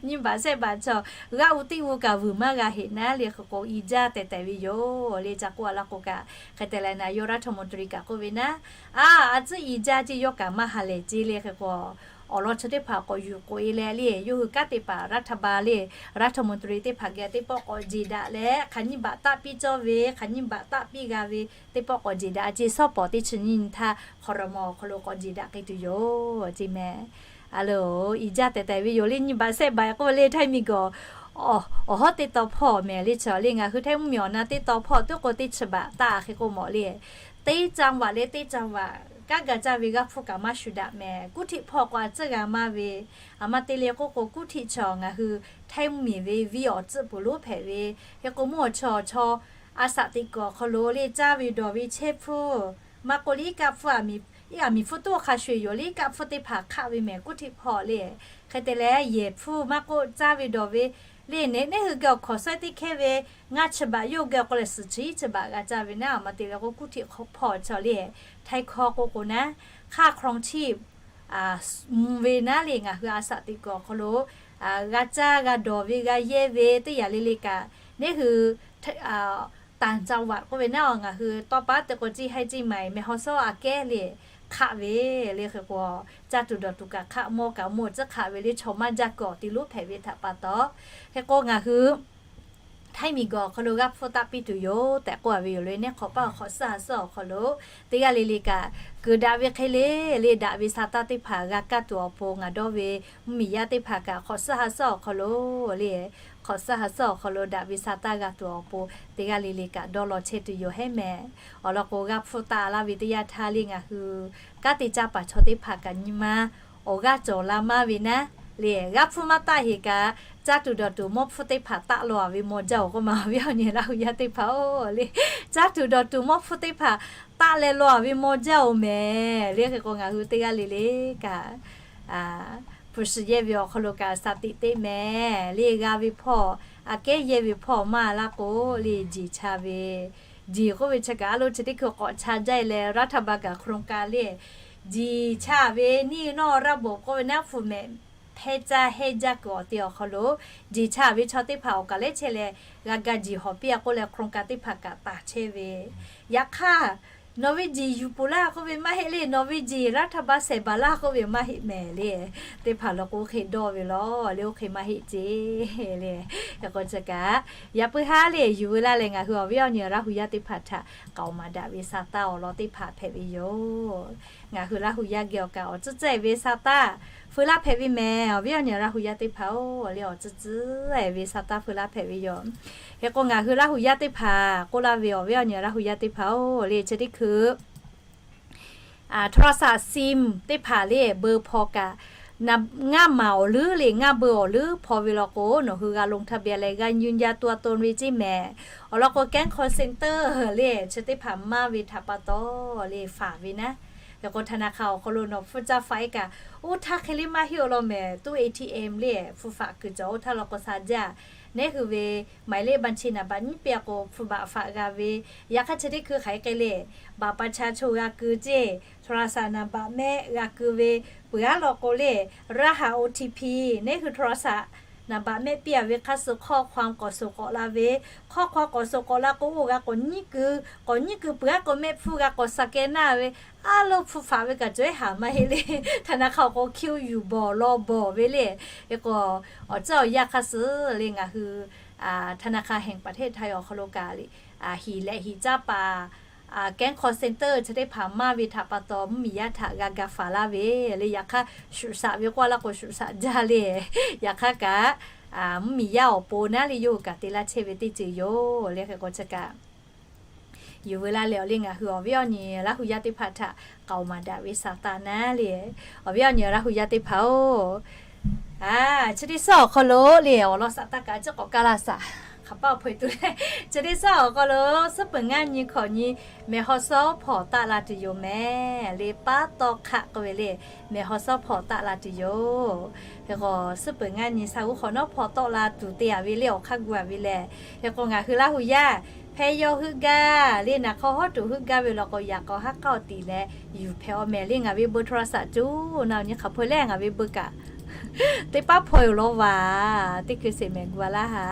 Nyiˇ baꞈ shehˆ baꞈ chaw, g'aˆ g'u teˇ g'u kaꞈ vuiˬ maˇ g'a heꞈ naˉ le. Hk'e k'o, i jaˇ tehˬ tehˬ ve yoˬ le. Ca k'oˆ a laˇ k'o kaꞈ, hk'e te leh นายกรัฐมนตรี kaꞈ k'oˆ ve naˉ, a, a tcuhˉ i jaˇ ceˇ, yawˇ kaꞈ maˇ ha lehˬ ceˇ le. Hk'e k'o, awˬ lawn chi teˇ hpaˍ k'awꞈ yuˬ k'oꞈ e leh le, yawˇ hui kanˉ te paˍ รัฐบาล le, รัฐมนตรี teˇ hpaˍ geh teˇ pawˆ k'awꞈ jeˬ daꞈ leh, hk'aˬ nyiˇ baꞈ taˆ piˇ cawˇ ve, hk'aˬ nyiˇ baꞈ taˆ piˇ g'a ve teˇ pawˆ k'awꞈ jeˬ daꞈ ceˇ. Shawˉ pawˍ teˇ chi nyiˇ nyi htaˇ ครม. awˬ hk'aw lo k'awꞈ jeˬ daꞈ k'ai tuˬ yoˬ ceˇ meh. A lo, i jaˇ tehˬ tehˬ ve yoˬ le. Nyiˇ baꞈ shehˆ baꞈ k'oˆ ve le, htaiˇ miˬguiˬ awˬ hawˉ teˇ tawn hpawˇ meh le. Chaw le, ngaˬ hui htaiˇ mvuhˇmiˬ awˬ na teˇ tawn hpawˇ tuˉ k'o teˇ chi baꞈ taˆ hk'e k'o mawˬ le. Teˇ จังหวัด le teˇ จังหวัด kanˉ ga caˇ ve g'aˇ hpfuhˇ kaꞈ maˇ shuˍ daꞈ meh. Kuˉ htiˆ hpawˇ k'o a tcuhˉ g'a maˇ ve, a ma te le k'oˆ k'o, kuˉ htiˆ chaw ngaˬ hui htaiˇ mvuhˇmiˬ ve viˇ awˬ tcuhˆ peuˬ lonˉ hpehꞈ ve. Hk'e k'o, mvuhˇ awˬ chaw chaw a shaꞈ teꞈ kuiˬ awˬ hk'aw lo le caˇ ve dawˬ ve chehˇ hpfuhˇ maˇ k'oˆ le, iˉ kaˆ hpfuhˇ, iˉ a miˬ hpfuhˇ toˇ hk'a sho-eˬ yoˬ le. Iˉ kaˆ hpfuhˇ teˇ hpaˍ hk'aˆ ve mehˍ kuˉ htiˆ hpawˇ le. Hk'e te leh, yehˬ hpfuhˇ maˇ k'oˆ caˇ ve dawˬ ve le. Neˉ neˉ hui geh awˬ hkawˍ suhˉ teˇ hkehˇ ve ngaˇ chi baꞈ, yawˇ geh awˬ hk'aw leh suhˍ chi iˉ chi baꞈ g'a caˇ ve naˉ. A ma te le k'o, kuˉ htiˆ hpawˇ chaw le, htaiˇ hkawˇ k'oˆ k'o naˉ, hk'aˇ ครองชีพ mvuh ve naˉ le. Ngaˬ hui a shaꞈ teꞈ kuiˬ awˬ hk'aw lo g'a caˇ g'a dawˬ ve g'a yehˇ ve teˇ yanˇ le le kaꞈ, neˉ hui taˍ ca vaꞈ k'oˆ ve naˉ, ngaˬ hui tawˇ paˉ te k'o, ceˇ haiˇ ceˇ maiˍ meh haw shawˉ aꞈ kehˉ le hk'aˆ ve le. Hk'e k'o, caˇ tuˬ dawˬ tuˬ kaꞈ hk'aˆ, mawˇ kaꞈ mawˇ tcuhˉ hk'aˆ ve le. Chaw maˇ jaˇ kuiˬ awˬ te lonˉ hpehꞈ ve htaꞈ pa taw, hk'e k'o ngaˬ hui htaiˇ miˬguiˬ awˬ hk'aw lo g'aˇ hpfuhˇ taˆ piˇ tuˬ yoˬ tehꞈ k'oˆ a ve yoˬ le. Neˉ hk'awꞈ paˇ awˬ hk'awꞈ suhˉ ha suhˉ awˬ hk'aw lo teˇ g'aˇ le le kaꞈ, kuiˬ daꞈ ve hk'e le le daꞈ ve sa taˇ teˇ hpaˍ g'a kaˇ tuˬ awˬ pon, ngaˬ dawˇ ve mvuhˇmiˬ yaˇ teˇ hpaˍ kaꞈ hk'awꞈ suhˉ ha suhˉ awˬ hk'aw lo le, hk'awꞈ suhˉ ha suhˉ awˬ hk'aw lo daꞈ ve sa taˇ g'a tuˬ awˬ pon, teˇ g'aˇ le le kaꞈ dawˇ law chehˇ tuˬ yoˬ hehˉ meh. Awˬ lawn k'o, g'aˇ hpfuhˇ taˆ laˇ ve teˇ yanˇ htaˇ le, ngaˬ hui kanˉ te caˇ paˍ chaw teˇ hpaˍ kaꞈ nyi ma awˬ g'aˇ cawˬ la maˇ ve naˉ le. G'aˇ hpfuhˇ maˇ taˆ heˍ kaꞈ, caˇ tuˬ dawˬ tuˬ mawˇ hpfuhˇ teˇ hpaˍ taˆ law a ve maw jaˇ-oˬ k'oˆ ma, awˬ viˉ awˬ nyi Laˇ hu yaˇ teˇ hpaˍ-oˬ le. Caˇ tuˬ dawˬ tuˬ mawˇ hpfuhˇ teˇ hpaˍ taˆ leh law a ve maw jaˇ-oˬ mehˍ le. Hk'e k'o, ngaˬ hui teˇ g'aˇ le le kaꞈ, hpu shi yehˇ ve awˬ hk'aw lo kaꞈ shaˍ tiꞈ teˇ mehˍ le. G'a ve hpawˇ, aꞈ kehˉ yehˇ ve hpawˇ maˇ laˇ k'o le, jeˬ cha ve, jeˬ k'oˆ ve chi kaꞈ a lo chi teˇ hkui k'awꞈ cha jaˇ leh, รัฐบาล kaꞈ โครงการ le, jeˬ cha ve niˇ nawˇ raˇ boˍ k'oˆ ve naˉ, hpu mehˍ hpehˇ caˇ hehˇ jaˇ kuiˬ awˬ te awˬ hk'aw lo, jeˬ cha ve chaw teˇ hpaˍ awˬ kaˬ lehˉ chehˇ leh, g'a ga jeˬ hawˬ piˇ a k'oˆ leh โครงการ teˇ hpaˍ kaꞈ taˍ chehˇ ve. Yaꞈ hk'aˇ, nawˬ ve jeˬ yuˬ peuˬ laˇ k'oˆ ve maˇ heˆ le. Nawˬ ve jeˬ รัฐบาล shehˍ baˬ laˇ k'oˆ ve maˇ heˆ mehˍ le. Teˇ hpaˍ lawˬ k'o, oˇ hk'e dawˇ ve lawˬ le, oˇ hk'e maˇ heˆ ceˇ le. Hk'e k'o chi kaꞈ, yaꞈ puiˉ haˉ le yuˬ veu laˇ leh, ngaˬ hui awˬ viˉ awˬ nyi Laˇ hu yaˇ teˇ hpaˍ htaꞈ k'aoˍ maˍ daꞈ ve sa taˇ awˬ lawn teˇ hpaˍ hpehꞈ ve yoˬ. Ngaˬ hui Laˇ hu yaˇ geh awˬ kaꞈ awˬ tcuhˉ tcuhˉ ve sa taˇ feu laˇ hpehꞈ ve mehˍ. Awˬ viˉ awˬ nyi Laˇ hu yaˇ teˇ hpaˍ-oˬ le, awˬ tcuhˉ tcuhˉ ve sa taˇ feu laˇ hpehꞈ ve yoˬ. Hk'e k'o, ngaˬ hui Laˇ hu yaˇ teˇ hpaˍ k'oˆ laˇ ve, awˬ viˉ awˬ nyi Laˇ hu yaˇ teˇ hpaˍ-oˬ le, chi teˇ hkui โทรศัพท์ ซิม teˇ hpaˍ le, เบอร์ hpaw kaꞈ, ngaˇ maˍ awˬ leuˉ le, ngaˇ เบอร์ awˬ leuˉ hpaw ve law k'o, nawˬ hui g'a ลงทะเบียน leh g'a ยืนยันตัวตน ve ceˇ mehˍ. Awˬ lawn k'o, แก๊ง call center le chi teˇ hpaˍ maˇ ve htaꞈ pa taw le faˍ ve naˉ. Hk'e k'o, ธนาคาร awˬ hk'aw lo nawˬ hpfuhˇ caˇ faˍ iˉ kaꞈ, oˇ htaˇ hk'e le maˇ heˆ awˬ lawn mehˍ. Tuˇ ATM le hpfuhˇ faꞈ kuiˬ cawˬ, oˇ htaˇ law k'o sha jaˇ. Neˉ hui ve หมายเลขบัญชี naˍ baꞈ nyiˇ pehˇ k'o, hpfuhˇ baꞈ faꞈ g'a ve. Yaꞈ hk'aˇ chi teˇ hkui hk'aˬ hk'e le, บัตรประชาชน g'a keu ceˇ, โทรศัพท์ naˍ baꞈ mehˆ g'a keu ve. Peuˬ aˉ law k'o le, รหัส OTP, neˉ hui โทรศัพท์ naˍ baꞈ mehˆ piˇ a ve hk'a suh ข้อความ k'awꞈ suhˍ k'awꞈ la ve, ข้อความ k'awꞈ suhˍ k'awꞈ la k'o, oˇ g'a k'awꞈ nyiˉ keu, k'awꞈ nyiˉ keu peuˬ aˉ k'o mehˆ hpfuhˇ g'a k'awꞈ สแกน naˇ ve, aˉ lo hpfuhˇ faꞈ ve kaꞈ cawˬ ehˉ haˍ maˇ heˆ le. ธนาคาร awˬ k'o คิว yuˬ bawˬ law bawˬ ve le. Hk'e k'o, awˬ ceuˬ awˬ yanˇ hk'a suh le ngaˬ hui ธนาคารแห่งประเทศไทย awˬ hk'aw lo kaꞈ, hiˍ lehꞈ hiˍ caˇ paˍ, แก๊ง call center chi teˇ hpaˍ maˇ ve htaꞈ pa taw mvuhˇmiˬ yaˇ htaꞈ g'a ga faˍ laˇ ve le. Yaꞈ hk'aˇ shuˍ shaꞈ ve k'oˆ laˇ k'o, shuˍ shaꞈ jaˇ le. Yaꞈ hk'aˇ kaꞈ mvuhˇmiˬ yaˇ awˬ pon naˉ le yawˇ hui kaꞈ te laˇ chehˇ ve teˇ ceuˬ yoˬ le. Hk'e k'o chi kaꞈ yuˬ veu laˇ leh awˬ le ngaˬ hui awˬ viˉ awˬ nyi Laˇ hu yaˇ teˇ hpaˍ htaꞈ k'aoˍ maˍ daꞈ ve saˍ taˍ naˉ le. Awˬ viˉ awˬ nyi Laˇ hu yaˇ teˇ hpaˍ-oˬ, chi teˇ suhˉ awˬ hk'aw lo le awˬ lawn saˍ taˍ kaꞈ ciˉ k'awꞈ kaˇ laˇ saˍ hk'aˬ paˆ awˬ hpaw e tuˬ le. Chi teˇ suhˉ awˬ hk'aw lo suhˉ peuˬ ngaˇ nyi hkawꞈ nyi mehˬ haw suhˉ hpawˇ taˆ la tuˬ yoˬ mehˍ le. Paˉ tawˇ hk'aˆ k'oˆ ve le, mehˬ haw suhˉ hpawˇ taˆ la tuˬ yoˬ. Hk'e k'o suhˉ peuˬ ngaˇ nyi sa g'uˇ hk'awꞈ nawˉ hpawˇ tawˆ la tuˬ te a ve le awˬ hk'aˇ gu a ve lehˬ. Hk'e k'o ngaˬ hui Laˇ hu yaˇ hpehˇ yawˇ heuˆ gaˇ le naˍ hk'aw hawˉ tuˬ heuˆ gaˇ ve law k'o yaꞈ k'aw haˉ k'aoˆ tiꞈ leh yuˬ hpehꞈ-aw mehˍ le. Ngaˬ ve เบอร์โทรศัพท์ cuˇ naˆ awˬ nyi hk'aˬ hpaw lehˬ ngaˬ ve เบอร์ kaꞈ teˇ paˉ hpaw e law vaˬ. Teˇ hkui sheˍ mehˍ gu a laˇ ha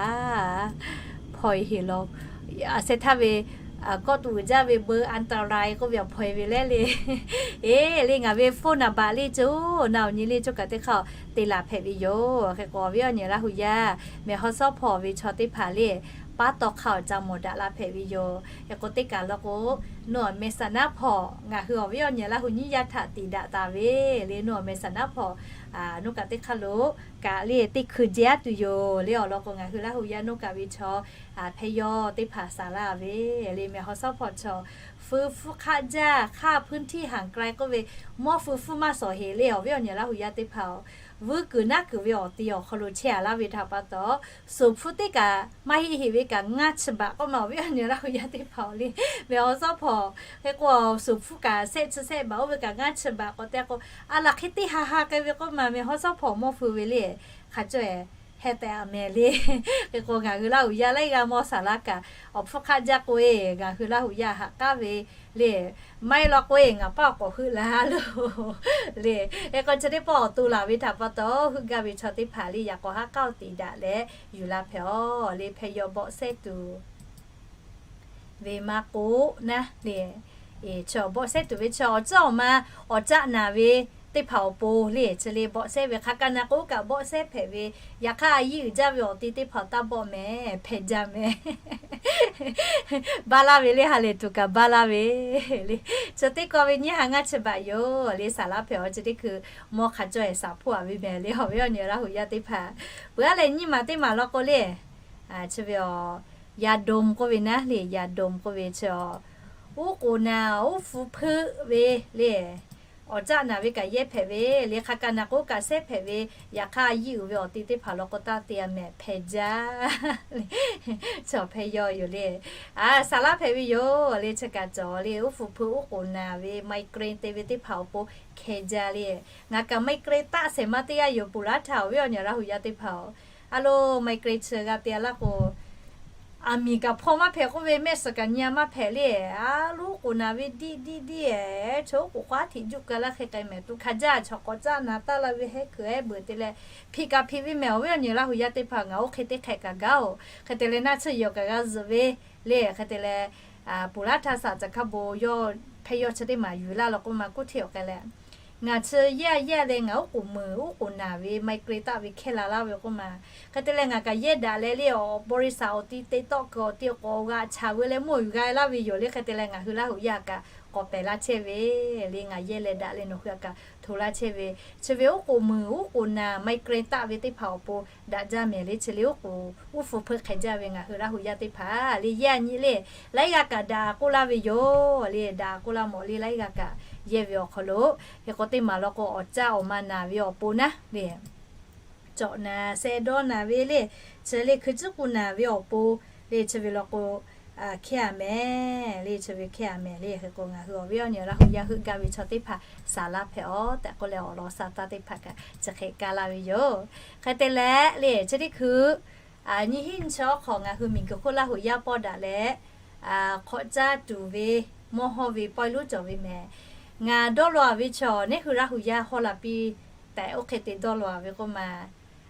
hpaw e heˍ law. A sheh htaˇ ve kawˆ tuˬ uiˍ jaˇ ve เบอร์ อันตราย k'oˆ ve awˬ hpaw e ve lehˬ le. Eˬ le ngaˬ ve โฟน naˍ baꞈ le cuˇ naˆ awˬ nyi le cuˇ kaꞈ teˇ hk'aˇ te laˬ hpehꞈ ve yoˬ. Hk'e k'o awˬ viˉ awˬ nyi Laˇ hu yaˇ mehˬ haw suhˉ hpawˇ ve chaw teˇ hpaˍ le paˉ tawˇ hk'aˆ awˬ ca mawˬ daꞈ la hpehꞈ ve yoˬ. Hk'e k'o teˇ kaˬ law k'o nawˬ mehˬ saˍ naˉ hpawˇ ngaˬ hui awˬ viˉ awˬ nyi Laˇ hu nyiˇ yaˇ htaꞈ tiꞈ daꞈ taˍ ve le. Nawˬ mehˬ saˍ naˉ hpawˇ nawˬ kaꞈ teˇ hk'aˇ lo kaꞈ le teˇ hkui jehˇ a tuˬ yoˬ le. Awˬ lawn k'o ngaˬ hui Laˇ hu yaˇ nawˬ kaꞈ ve chaw hpehˇ yawˇ teˇ hpaˍ saˍ laˇ ve le mehˬ haw suhˉ hpawˇ chaw feu hpfuhˇ hk'aˆ jaˇ hk'aˇ พื้นที่ห่างไกล k'oˆ ve mawˇ feu hpfuhˇ maˇ shawˍ heˍ le. Awˬ viˉ awˬ nyi Laˇ hu yaˇ teˇ hpaˍ-oˬ, vuiˇ kuiˬ naˉ kuiˬ ve awˬ ti awˬ hk'aw lo chehˇ a laˇ ve htaꞈ pa taw, suˍ hpfuhˇ teˇ kaꞈ maˇ heˆ heˍ ve kaꞈ ngaˇ chi baꞈ k'oˆ ma awˬ viˉ awˬ nyi Laˇ hu yaˇ teˇ hpaˍ-oˬ le. Mehˬ haw suhˉ hpawˇ hk'e k'o suˍ hpfuhˇ kaꞈ shehˆ chi shehˆ baꞈ oˇ ve kaꞈ ngaˇ chi baꞈ k'awꞈ te k'o, a laˬ hk'e teˇ ha ha k'ai ve k'oˆ ma mehˬ haw suhˉ hpawˇ mawˇ feu ve le. Hk'a cawˇ e heh tehꞈ a mehˍ le. Hk'e k'o ngaˬ hui Laˇ hu yaˇ laiˉ g'aˇ mawˇ saˍ laˇ kaꞈ awˬ hpfuhˇ hk'aˆ jaˇ k'o e ngaˬ hui Laˇ hu yaˇ haꞈ k'aˉ ve le. Maˇ heˆ law k'o e ngaˬ paˇ awˬ k'awꞈ heuˆ la loˬ le. Hk'e k'o chi teˇ pawˆ awˬ to laˬ ve htaꞈ pa taw heuˆ gaˇ ve chaw teˇ hpaˍ le yaꞈ k'aw haˉ k'aoˆ tiꞈ daꞈ leh yuˬ la hpehꞈ-aw le. Hpehˇ yawˇ bawˆ sehˉ tuˬ ve maˇ k'oˆ naˉ le, chaw bawˆ sehˉ tuˬ ve chaw awˬ ceuˬ awˬ ma awˬ caˆ naˍ ve teˇ hpaˍ awˬ pon le chi le bawˆ sehˉ ve hk'a kaꞈ naˍ k'o kaꞈ bawˆ sehˉ hpehꞈ ve, yaꞈ hk'aˇ a yiˇ uiˍ jaˇ ve awˬ ti teˇ hpaˍ taˇ bawˆ mehˍ hpehˇ jaˇ mehˍ. Baˇ laˇ ve le ha lehˬ tuˬ kaꞈ baˇ laˇ ve le. Chi teˇ kaw ve nyiˇ ha ngaˇ chi baꞈ yoˬ le. Saˍ laˇ hpehꞈ-aw chi teˇ hkui mawˇ hk'a cawˇ e saˍ hpoˇ a ve mehˍ le. Awˬ viˉ awˬ nyi Laˇ hu yaˇ teˇ hpaˍ peuˬ a leh nyiˇ maˬ teˇ maˬ law k'o le chi ve aˬ, ยาดม k'oˆ ve naˉ le, ยาดม k'oˆ ve chi aˬ, uˉ k'oˍ naˍ uˉ hpu hpeuˆ ve le, awˬ caˆ naˍ ve kaꞈ yehˇ hpehꞈ ve le. Hk'a kaꞈ naˍ k'o kaꞈ sehˉ hpehꞈ ve, yaꞈ hk'aˇ a yiˇ uiˍ ve awˬ ti teˇ hpaˍ law k'o taˇ te a mehˍ hpehˇ jaˇ. Chaw hpehˇ yawˇ yoˬ le. Saˍ laˇ hpehꞈ ve yoˬ le. Chi kaꞈ cawˬ le uˉ hpu hpeuˆ uˉ k'oˍ naˍ ve ไมเกรน te ve teˇ hpaˍ awˬ pon hkeh jaˇ le. Ngaˬ kaꞈ ไมเกรน taˆ shehˍ ma teˇ g'aˇ yoˬ. Puˍ laˉ htaˇ awˬ viˉ awˬ nyi Laˇ hu yaˇ teˇ hpaˍ-oˬ, a lo ไมเกรน chi g'a te a laˇ k'o, aˬ miˍ kaꞈ hpaw maˇ hpehꞈ k'oˆ ve, mehˆ suhˍ kaꞈ nyi a maˇ hpehꞈ le. A lo uˉ k'oˍ naˍ ve diˇ diˇ diˇ e, chaw uˉ k'oˍ k'aˉ htiꞈ juˆ keu laˇ hk'e k'ai mehˍ. Tuꞈ hk'a jaˇ chaw k'awꞈ caˆ naˍ taˇ la ve hehˉ kuiˬ ehˉ beuꞈ te leh, hpiꞈ kaꞈ hpiꞈ ve mehˍ. Awˬ viˉ awˬ nyi Laˇ hu yaˇ teˇ hpaˍ ngaˬ oˇ hk'e teˇ hk'ehꞈ kaꞈ gaˇ-oˬ. Hk'e te leh naˆ tsuhˇ yawˬ kaꞈ g'a zuhꞈ ve le. Hk'e te leh Puˍ laˉ htaˇ saˍ caˬ hkaˇ bon yawˇ hpehˇ yawˇ chi teˇ maˬ yuˬ laˇ law k'oˆ ma kuˇ hteˇ awˬ k'ai leh, ngaˬ chi yehˇ a yehˇ leh ngaˬ uˉ k'oˍ muiˬ uˉ k'oˍ naˍ ve ไมเกรน taˆ ve hkehˇ la laˇ ve k'oˆ ma. Hk'e te leh ngaˬ kaꞈ yehˇ daꞈ leh le awˬ บริษัท awˬ ti te tawˆ kuiˬ awˬ ti k'awꞈ g'a chaˍ ve leh mawˇ yuˬ g'a laˇ ve yoˬ le. Hk'e te leh ngaˬ hui Laˇ hu yaˇ kaꞈ k'awꞈ pehˬ laˇ chehˇ ve le. Ngaˬ yehˇ leh daꞈ leh nawˬ hui a kaꞈ hto laˇ chehˇ ve, chi ve uˉ k'oˍ muiˬ uˉ k'oˍ naˍ ไมเกรน taˆ ve teˇ hpaˍ awˬ pon daꞈ jaˇ mehˍ le. Chi le uˉ k'oˍ uˉ hpu hpeuˆ hk'e jaˇ ve ngaˬ hui Laˇ hu yaˇ teˇ hpaˍ le yehˇ a nyi le, laiˉ g'aˇ kaꞈ daꞈ k'oˆ laˇ ve yoˬ le. Daꞈ k'oˆ laˇ mawˬ le laiˉ g'aˇ kaꞈ yehˇ ve awˬ hk'aw lo. Hk'e k'o teˇ maˬ law k'o awˬ caˆ awˬ ma naˍ ve awˬ pon naˉ le, cawꞈ naˍ seh dawˇ naˍ ve le, chi le hkui tcuhˉ k'u naˍ ve awˬ pon le chi ve law k'o hkehˇ a mehˍ le. Chi ve hkehˇ a mehˍ le. Hk'e k'o ngaˬ hui awˬ viˉ awˬ nyi Laˇ hu yaˇ heuˆ gaˇ ve chaw teˇ hpaˍ saˍ laˇ hpehꞈ-aw tehꞈ k'oˆ leh awˬ lawn saˍ taˍ teˇ hpaˍ kaꞈ chi hk'e kaˇ laˇ ve yoˬ. Hk'e te leh le chi teˇ hkui nyiˇ hinˉ nyiˇ chi awˬ hk'awꞈ ngaˬ hui miˬguiˬ hk'oˆ Laˇ hu yaˇ pawˆ daꞈ leh hk'awꞈ caˇ tuˬ ve mawˇ hawˇ ve pawehˇ lonˉ cawˬ ve mehˍ. Ngaˬ dawˇ law a ve chaw neˇ hui Laˇ hu yaˇ hawˇ la piˇ tehꞈ oˇ hk'e te dawˇ law a ve k'oˆ ma.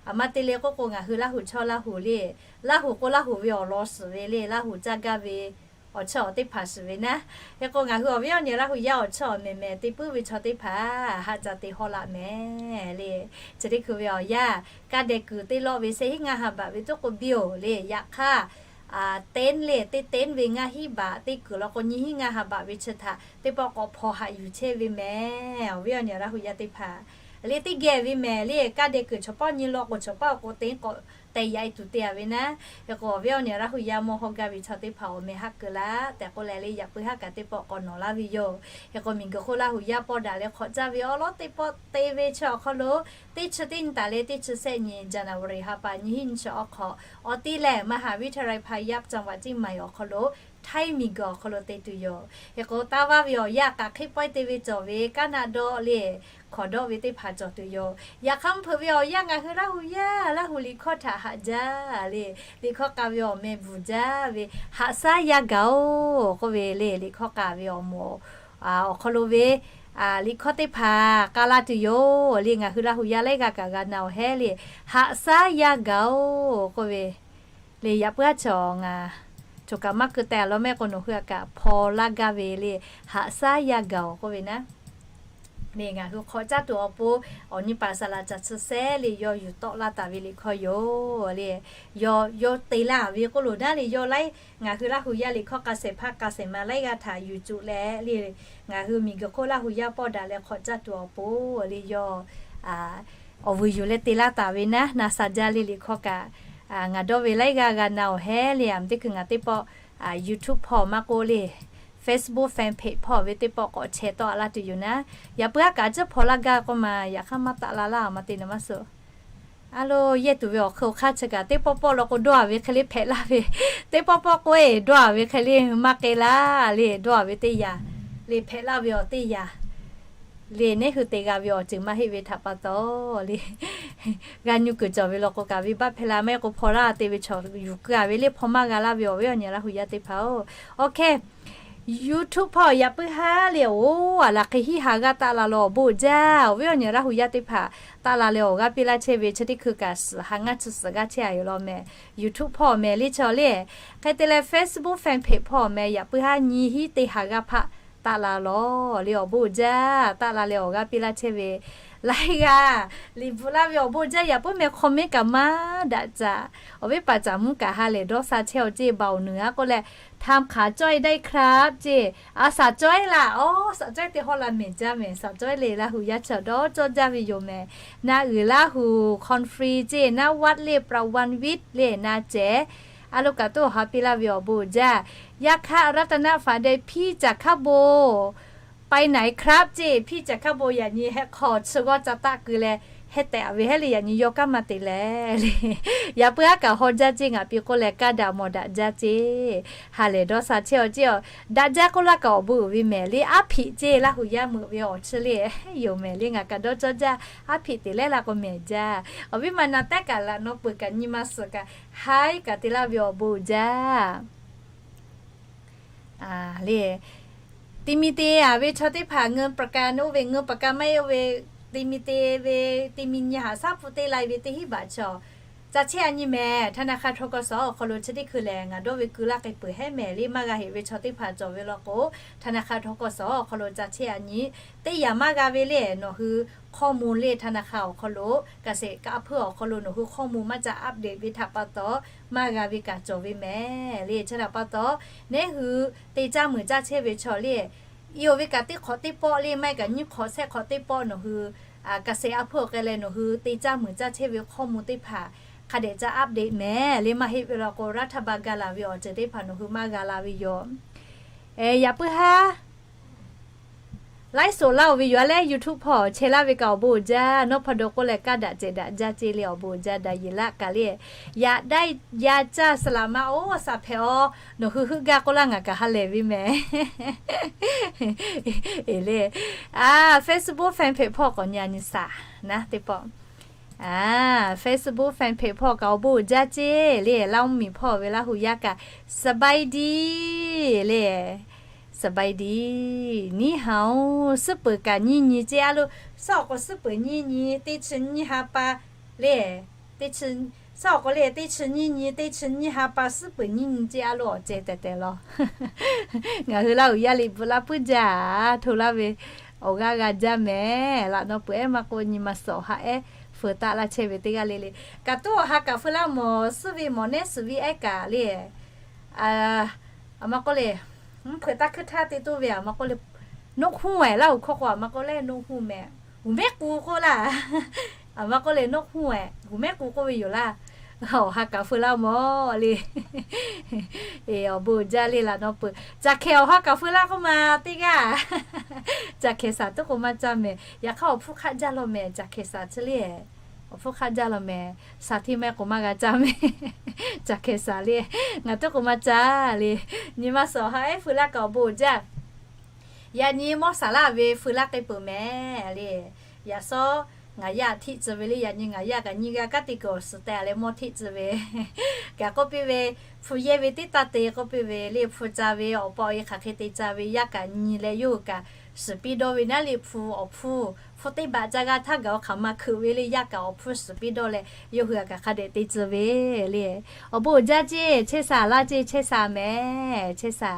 Aˬ ma te leh k'oˆ k'o ngaˬ hui Laˇ hu chawˇ Laˇ hu le, Laˇ hu k'o Laˇ hu ve awˬ lawn suhˍ ve le, Laˇ hu caˇ gaˇ ve awˬ chawˇ awˬ teˇ hpaˍ suhˍ ve naˉ. Hk'e k'o ngaˬ hui awˬ viˉ awˬ nyi Laˇ hu yaˇ awˬ chawˇ mehˍ mehˍ te puiˉ ve chaw teˇ hpaˍ haꞈ ca te hawˇ laˇ mehˍ le. Chi teˇ hkui ve awˬ yanˇ kaˇ deh kuiˬ teˇ lawˆ ve sheh hinˉ ngaˇ ha baꞈ ve tuˉ k'o biˇ-oˬ le. Yaꞈ hk'aˇ teˇ le teˇ teˇ ve ngaˇ hinˉ baꞈ teˇ kuiˬ law k'o nyiˇ hinˉ ngaˇ ha baꞈ ve chi htaꞈ teˇ pawˆ k'awꞈ hpaw haꞈ yuˬ chehˇ ve mehˍ. Awˬ viˉ awˬ nyi Laˇ hu yaˇ teˇ hpaˍ le teˇ geh ve mehˍ le, kaˇ deh kuiˬ chaw paˇ nyi law k'o chaw paˇ awˬ k'o te k'awꞈ tehꞈ yaꞈ e tuˬ te a ve naˉ. Hk'e k'o awˬ viˉ awˬ nyi Laˇ hu yaˇ mawˇ hawˇ gaˇ ve chaw teˇ hpaˍ awˬ meh haˆ keu laˇ tehꞈ k'oˆ leh le, yaꞈ puiˉ haˉ kaꞈ teˇ pawˆ k'awꞈ nawˬ laˇ ve yoˬ. Hk'e k'o miˬguiˬ hk'oˆ Laˇ hu yaˇ pawˆ daꞈ leh hk'awꞈ caˇ ve awˉ lawˉ teˇ pawˆ te ve chi awˬ hk'aw lo, teˇ chi teˇ nyi taˍ leh teˇ chi sehˆ nyi January ha pa nyiˇ hinˉ nyiˇ chi awˬ hk'aw, awˬ ti lehˬ มหาวิทยาลัยพายัพ จังหวัดเชียงใหม่ awˬ hk'aw lo, Htaiˇ miˬguiˬ awˬ hk'aw lo te tuˬ yoˬ. Hk'e k'o taˇ vaˇ ve awˬ yanˇ k'aꞈ hk'eˆ pawehˇ te ve cawˬ ve Kaˇnaˆ dawˆ le, hkawˍ dawˆ ve teˇ hpaˍ cawˬ tuˬ yoˬ. Yaꞈ hk'aˇ mvuhˇ hpeuꞈ ve awˬ yanˇ ngaˬ hui Laˇ hu yaˇ Laˇ hu liꞈ hkawˇ htaꞈ haꞈ jaˇ le, liꞈ hkawˇ k'a ve awˬ meh bvuhˬ jaˇ ve, haꞈ shaˉ yaˇ gaˬ-oˬ k'oˆ ve le, liꞈ hkawˇ k'a ve awˬ moˍ awˬ hk'aw lo ve liꞈ hkawˇ teˇ hpaˍ k'a laˇ tuˬ yoˬ le. Ngaˬ hui Laˇ hu yaˇ laiˉ g'aˇ kaꞈ g'a na awˬ hehˉ le, haꞈ shaˉ yaˇ gaˬ-oˬ k'oˆ ve le. Yaꞈ puiˉ haˉ chaw ngaˬ choˬ kaꞈ maˇ keu teh a law mehˆ k'o nawˬ hui a kaꞈ hpaw laˇ gaˇ ve le, haꞈ shaˉ yaˇ gaˬ-oˬ k'oˆ ve naˉ. Le ngaˬ hui hk'awꞈ caˇ tuˬ awˬ pon awˬ nyi paˍ saˍ laꞈ caˬ chi sehˉ le yawˇ yuˬ tawˆ laˇ taˍ ve liꞈ hkawˇ yoˬ le. Yawˇ yawˇ te laˇ ve k'oˆ loˬ naˉ le, yawˇ laiˉ ngaˬ hui Laˇ hu yaˇ liꞈ hkawˇ k'a shehˍ hpaˇ k'a shehˍ ma laiˉ g'aˇ htaꞈ yuˬ cuˬ leh le, ngaˬ hui miˬguiˬ hk'oˆ Laˇ hu yaˇ pawˆ daꞈ leh hk'awꞈ caˇ tuˬ awˬ pon le yawˇ awˬ vuiˬ yuˬ leh te laˇ taˍ ve naˉ. Na sha jaˇ le liꞈ hkawˇ kaꞈ ngaˬ dawˇ ve laiˉ g'aˇ g'a na awˬ hehˉ le. Aˬ, teˇ hkui ngaˬ teˇ pawˆ YouTube hpawˇ maˇ k'oˆ le, Facebook fan page hpawˇ ve teˇ pawˆ k'awꞈ chehˇ tawˆ a laˇ tuˬ yoˬ naˉ. Yaꞈ puiˉ haˉ kaꞈ a ciˉ hpaw laˇ gaˇ k'oˆ ma, yaꞈ hk'aˇ maˇ taˆ la laˇ ma te na maˇ suh. A lo, yehˇ tuˬ ve awˬ hk'e awˬ hk'aˇ chi kaꞈ teˇ pawˆ pawˆ law k'o dawˇ a ve hk'e le hpehꞈ laˇ ve, teˇ pawˆ pawˆ k'oˆ e dawˇ a ve hk'e le maˇ k'e laˇ le, dawˇ a ve teˇ yanˇ le hpehꞈ laˇ ve awˬ teˇ yanˇ le, neˉ hui te g'a ve awˬ ceuˬ maˇ heˆ ve htaꞈ pa taw le, g'a nyu kuiˬ cawˬ ve law k'o kaꞈ venˇbaˆ hpehˇ la maˇ heˆ k'o hpaw laˇ te ve chaw yuˬ keu a ve le, hpaw maˇ g'a laˇ ve awˬ viˉ awˬ nyi Laˇ hu yaˇ teˇ hpaˍ-oˬ. Okay, YouTube hpawˇ yaꞈ puiˉ haˉ le, oˬ, a laˬ hk'e hiˉ ha g'aˇ taˆ la law awˬ bon jaˇ. Awˬ viˉ awˬ nyi Laˇ hu yaˇ teˇ hpaˍ taˆ la leh awˬ g'aˇ piˇ laˇ chehˇ ve chi teˇ hkui kaꞈ suhˍ ha ngaˇ chi suhˍ g'aˇ chehˇ a yoˬ law mehˍ. YouTube hpawˇ mehˍ le chaw le, hk'e te leh Facebook fan page hpawˇ mehˍ yaꞈ puiˉ haˉ nyi hiˉ teˇ ha g'aˇ hpaˆ taˆ la law le awˬ bon jaˇ. Taˆ la leh awˬ g'aˇ piˇ laˇ chehˇ ve laiˉ g'aˇ liꞈ bvuhꞈ laˇ ve awˬ bon jaˇ. Yaꞈ puiˉ mehˍ comment kaꞈ maˇ daꞈ caꞈ. Awˬ viˉ paˍ caˍ mvuhˇ kaꞈ ha lehˬ dawˇ sha chehˇ awˬ ceˇ baˬ awˬ nuˬ a k'oˆ leh, ทำขาจ้อยได้ครับ ceˇ. A shaˍ cawehˇ laˇ, awˬ shaˍ cawehˇ te haw la mehˍ jaˇ mehˍ. Shaˍ cawehˇ le Laˇ hu yaˇ chaw dawˇ cawˇ jaˇ ve yoˬ mehˍ. Na uiˍ Laˇ hu คอนฟรี ceˇ, na วัด le ประวันวิทย์ le na cehˬ. A lo kaꞈ toˇ awˬ ha piˇ laˇ ve awˬ bon jaˇ. Yaꞈ hk'aˇ รัตนฝัน deh พี่จ๋าครับ ไปไหนครับ ceˇ. พี่จ๋าครับ yaꞈ nyi heh hk'aw chi g'awˇ ca taˆ keu leh heh tehꞈ ve hehˉ le, yaꞈ nyi yawˇ kaˇ maˇ te leh le. Yaꞈ puiˉ haˉ kaꞈ haw jaˇ ceˇ, ngaˬ piˇ k'oˆ leh kaˇ daꞈ mawˬ daꞈ jaˇ ceˇ. Ha lehˬ dawˇ sha chehˇ awˬ ceˇ, daꞈ jaˇ k'oˆ laˇ kaꞈ awˬ bon uiˍ ve mehˍ le. Aˉ hpiꞈ ceˇ Laˇ hu yaˇ meuꞈ ve awˬ chi le yoˬ mehˍ le. Ngaˬ kaꞈ dawˇ cawˇ jaˇ, aˉ hpiꞈ te leh la k'o mehˍ jaˇ. Awˬ viˉ ma na tehˉ kaꞈ laꞈ naw peuˬ kaꞈ nyi ma suhˍ kaꞈ haiˉ kaꞈ te laˇ ve awˬ bon jaˇ le. Te mi te a ve chaw teˇ hpaˍ เงินประกัน oˇ ve เงินประกัน maˇ heˆ oˇ ve, te mi te ve, te mi nyi haꞈ shaˉ pun te lai ve teˇ hinˉ baꞈ chaw ca chehˇ a nyi mehˍ. ธนาคาร ทกส awˬ hk'aw lo chi teˇ hkui lehˬ ngaˬ dawˇ ve keu laˇ k'ai peuˬ hehˉ mehˍ le. Maˇ g'a heꞈ ve chaw teˇ hpaˍ cawˬ ve law k'o, ธนาคาร ทกส awˬ hk'aw lo ca chehˇ a nyi. Teˇ yanˇ maˇ g'a ve le, nawˬ hui ข้อมูล le ธนาคาร awˬ hk'aw lo, เกษตรกรรม hpeuˇ awˬ hk'aw lo nawˬ hui ข้อมูล maˇ ca update ve htaꞈ pa taw, maˇ g'a ve kaꞈ cawˬ ve mehˍ le. Chi htaꞈ pa taw, neˉ hui te caˇ muiˬ caˇ chehˇ ve chaw le, i oˬ ve kaꞈ teˇ hk'awꞈ teˇ pawˆ le, maˇ heˆ kaꞈ nyiˇ hk'awꞈ shehˆ hk'awꞈ teˇ pawˆ nawˬ hui เกษตรกรรม hpeuˇ awˬ k'ai leh nawˬ hui te caˇ muiˬ caˇ chehˇ ve ข้อมูล teˇ hpaˍ hk'a dehꞈ ca update mehˍ le. Maˇ heˆ ve law k'o รัฐบาล ga laˬ ve awˬ ceuˬ teˇ hpaˍ nawˬ hui maˇ g'a la ve yoˬ. Yaꞈ puiˉ haˉ laiˉ soˍ laˇ oˬ ve yoˬ a leh YouTube hpawˇ chehˇ laˇ ve kaꞈ awˬ bon jaˇ. Nawˉ hpaw daw k'oˆ leh kaˇ daꞈ cehˬ daꞈ jaˇ ceˇ le awˬ bon jaˇ. Daꞈ yeˬ laˆ kaꞈ le, yaꞈ daꞈ yaꞈ caˇ saˍ laꞈ ma oˇ shaˍ hpehꞈ aw, nawˬ hui heuˆ gaˇ k'oˆ laˇ ngaˬ kaꞈ ha lehˬ ve mehˍ le. Facebook fan page hpawˇ k'awꞈ nyi a nyi shaˍ naˉ teˇ pawˆ. Facebook fan page hpawˇ kaꞈ awˬ bon uiˍ jaˇ ceˇ le. Laˇ mvuhˇ miˬ hpawˇ ve Laˇ hu yaˇ kaꞈ สบายดี le, สบายดี ni hao, suhˉ peuˬ kaꞈ nyiˇ nyi ceˇ a lo. Suhˉ awˬ k'o suhˉ peuˬ nyiˇ nyi, teˇ chi nyiˇ ha pa le, teˇ chi, suhˉ awˬ k'o le teˇ chi nyiˇ nyi, teˇ chi nyiˇ ha pa suhˉ peuˬ nyiˇ nyi ceˇ a lo awˬ ceh tehˬ tehˬ law. Ngaˬ hui Laˇ hu yaˇ liꞈ bvuhꞈ laˇ puiˉ jaˇ, hto laˇ ve awˬ g'aˇ g'a jaˇ mehˍ. Laꞈ naw peuˬ ehˉ maˇ k'oˆ nyi ma suhˍ awˬ ha ehˉ feu taˆ laˇ chehˇ ve teˇ g'aˇ le le. Kaꞈ toˇ awˬ ha kaꞈ feu laˇ mawˬ, suhˉ ve mawˬ nehˉ suhˍ ve ehˉ kaꞈ le. Aˬ ma k'oˆ le, mvuhˇ hpeuꞈ taˇ hkuiˇ htaˇ te toˇ ve aˬ ma k'oˆ le, นกฮูก ehˉ, Laˇ hu hkawˇ k'o aˬ ma k'oˆ leh นกฮูก mehˍ. G'uˬ mehˉ k'u k'oˆ laˇ. Aˬ ma k'oˆ leh nawˇ hk'oˆ-e, g'uˬ mehˉ k'u k'oˆ ve yoˬ laˇ. Awˬ ha kaꞈ feu laˇ mawˬ le. Awˬ bon uiˍ jaˇ le laˬ nawˬ peuˬ. Caˬ hkehˍ awˬ ha kaꞈ feu laˇ k'oˆ ma teˇ g'aˇ. Caˬ hkehˍ shaˍ tuˉ k'o maˇ caˇ mehˍ. Yaꞈ hk'aˇ awˬ hpfuhˇ hk'aˆ jaˇ law mehˍ, caˬ hkehˍ shaˍ chi le. Awˬ hpfuhˇ hk'aˆ jaˇ law mehˍ. Shaˍ hteˇ maˇ k'o maˇ g'a caˇ mehˍ. Caˬ hkehˍ shaˍ le. Ngaˬ tuˉ k'o maˇ caˇ le. Nyi ma suhˍ awˬ ha ehˉ feu laˇ kaꞈ awˬ bon uiˍ jaˇ. Yaꞈ nyi mawˇ shaˍ laˇ ve feu laˇ k'ai peuˬ mehˍ le. Yaꞈ shawˉ ngaˬ yaˇ hteˆ tcuh ve le, yaꞈ nyi ngaˬ yaˇ kaꞈ nyiˇ g'aˇ kanˉ te kuiˬ awˬ suhˍ teh leh mawˇ hteˆ tcuh ve. Kaꞈ k'oˆ piˇ ve, hpu yehˇ ve teˇ taˇ te k'oˆ piˇ ve le, hpu ca ve awˬ pa awˬ e hk'aˬ hk'e te ca ve yaˇ kaꞈ nyi leh yawˇ hui kaꞈ suhˍ piˇ dawˇ ve naˉ le hpu awˬ hpfuhˇ, hpu teˇ baꞈ ca g'a htaˇ gaˬ awˬ hk'aˬ ma hkeuꞈ ve le yaˇ kaꞈ awˬ hpfuhˇ suhˍ piˇ dawˇ leh yawˇ hui kaꞈ hk'a dehꞈ te tcuh ve le. Awˬ bon uiˍ jaˇ ceˇ, chehˇ sha laˇ ceˇ, chehˇ sha mehˍ, chehˇ sha.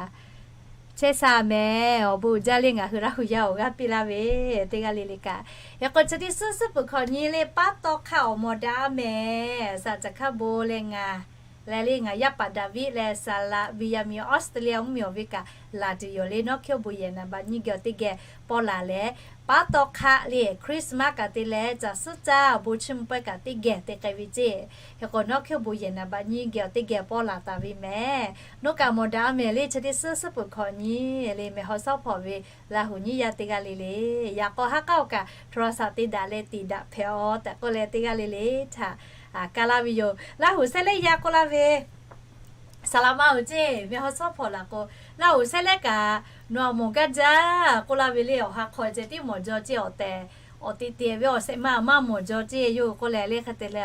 Chehˇ sha mehˍ, awˬ bon uiˍ jaˇ le ngaˬ hui Laˇ huˍ yaˇ awˬ g'aˇ piˇ laˇ ve teˇ g'aˇ le le kaꞈ. Hk'e k'o chi teˇ suhˉ suhˉ peuˬ hkawꞈ nyi le paˉ taw hk'aˆ awˬ mawˬ daꞈ a mehˍ, saˍ caˬ hkaˇ bon leh ngaˬ leh le ngaˬ yaˇ paˍ Daˍviˆ leh saˍ laꞈ Viˍyaˍmiˍ Australia mvuhˇmiˬ awˬ ve kaꞈ laˬ tuˬ yoˬ le. Nawˉ hkiˇ awˬ bon yehˬ naˍ baꞈ nyiˇ geh awˬ teˇ geh pawˇ laˬ leh, paˉ taw hk'aˆ le Christmas kaꞈ te leh caˬ suhˉ caˇ awˬ bon chiˇ mvuh pawehˇ kaꞈ teˇ geh te k'ai ve ceˇ. Hk'e k'o nawˉ hkiˇ awˬ bon yehˬ naˍ baꞈ nyiˇ geh awˬ teˇ geh pawˇ laˬ taˍ ve mehˍ. Nawˬ kaꞈ mawˬ daꞈ a mehˍ le chi teˇ suhˉ suhˉ peuˬ hkawꞈ nyi le mehˬ haw sawˉ hpawˍ ve Laˇ huˍ nyiˇ yaˇ teˇ g'aˇ le le. Yaꞈ k'aw ha k'aˉ awˬ kaꞈ โทรศัพท์ te daꞈ leh tiˍ daꞈ hpehꞈ aw tehꞈ k'oˆ leh teˇ g'aˇ le le htaꞈ kaˇ laˇ ve yoˬ. Laˇ huˍ sehˉ lehˉ yaˇ k'oˆ laˇ ve saˍ laꞈ ma uˬ ceˇ mehˬ haw sawˉ hpawˍ laˬ k'o, Laˇ huˍ sehˉ lehˉ kaꞈ nawˬ aꞈ mawˬ gaˇ jaˇ k'oˆ laˇ ve le. Awˬ ha hk'aw ceh tiˉ mawˬ jaw ceˇ awˬ tehˬ, awˬ te te ve awˬ shehˍ ma maˇ mawˬ jaw ceˇ yoˬ k'oˆ leh le hk'e te leh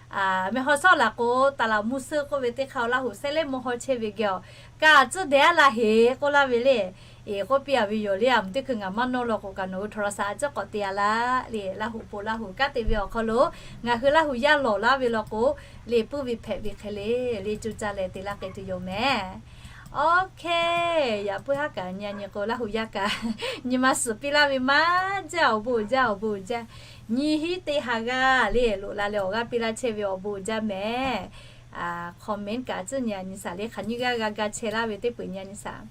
a, mehˬ haw sawˉ laˬ k'o, taˍ laˬ mvuhˇ suhˆ k'oˆ ve teˇ hk'aˇ Laˇ huˍ sehˉ lehˉ mawˇ haw chehˇ ve geh awˬ kaꞈ tcuhˉ dehꞈ a laˇ heˍ k'oˆ laˇ ve le. Eˬ k'oˆ piˇ a ve yoˬ le. A mvuhˇ teˇ hkui ngaˬ maˇ nawˇ law k'o kaꞈ nawˬ hui โทรศัพท์ a ciˉ k'awꞈ te a laˇ le. Laˇ huˍ po Laˇ huˍ kanˉ te ve awˬ hk'aw lo ngaˬ hui Laˇ huˍ yaˇ lawˬ laˇ ve law k'o, le puiˉ ve hpehꞈ ve hk'e le, le cuˇ caˇ leh te laˇ k'ai tuˬ yoˬ mehˬ. Oˇ hk'e, yaꞈ puiˉ haˉ kaꞈ nyi a nyi k'o Laˇ huˍ yaˇ kaꞈ nyi ma suhˍ piˇ laˇ ve maˇ jaˇ, awˬ bon uiˍ jaˇ, awˬ bon uiˍ jaˇ. Nyi hiˉ teˇ ha g'aˇ le loꞈ la leh awˬ g'aˇ piˇ laˇ chehˇ ve awˬ bon uiˍ jaˇ mehˬ. Comment kaꞈ tcuhˉ nyi a nyi shaˍ le hk'aˬ nyiˇ g'aˇ g'a ga chehˇ laˇ ve teˇ peuˬ nyi a nyi shaˍ.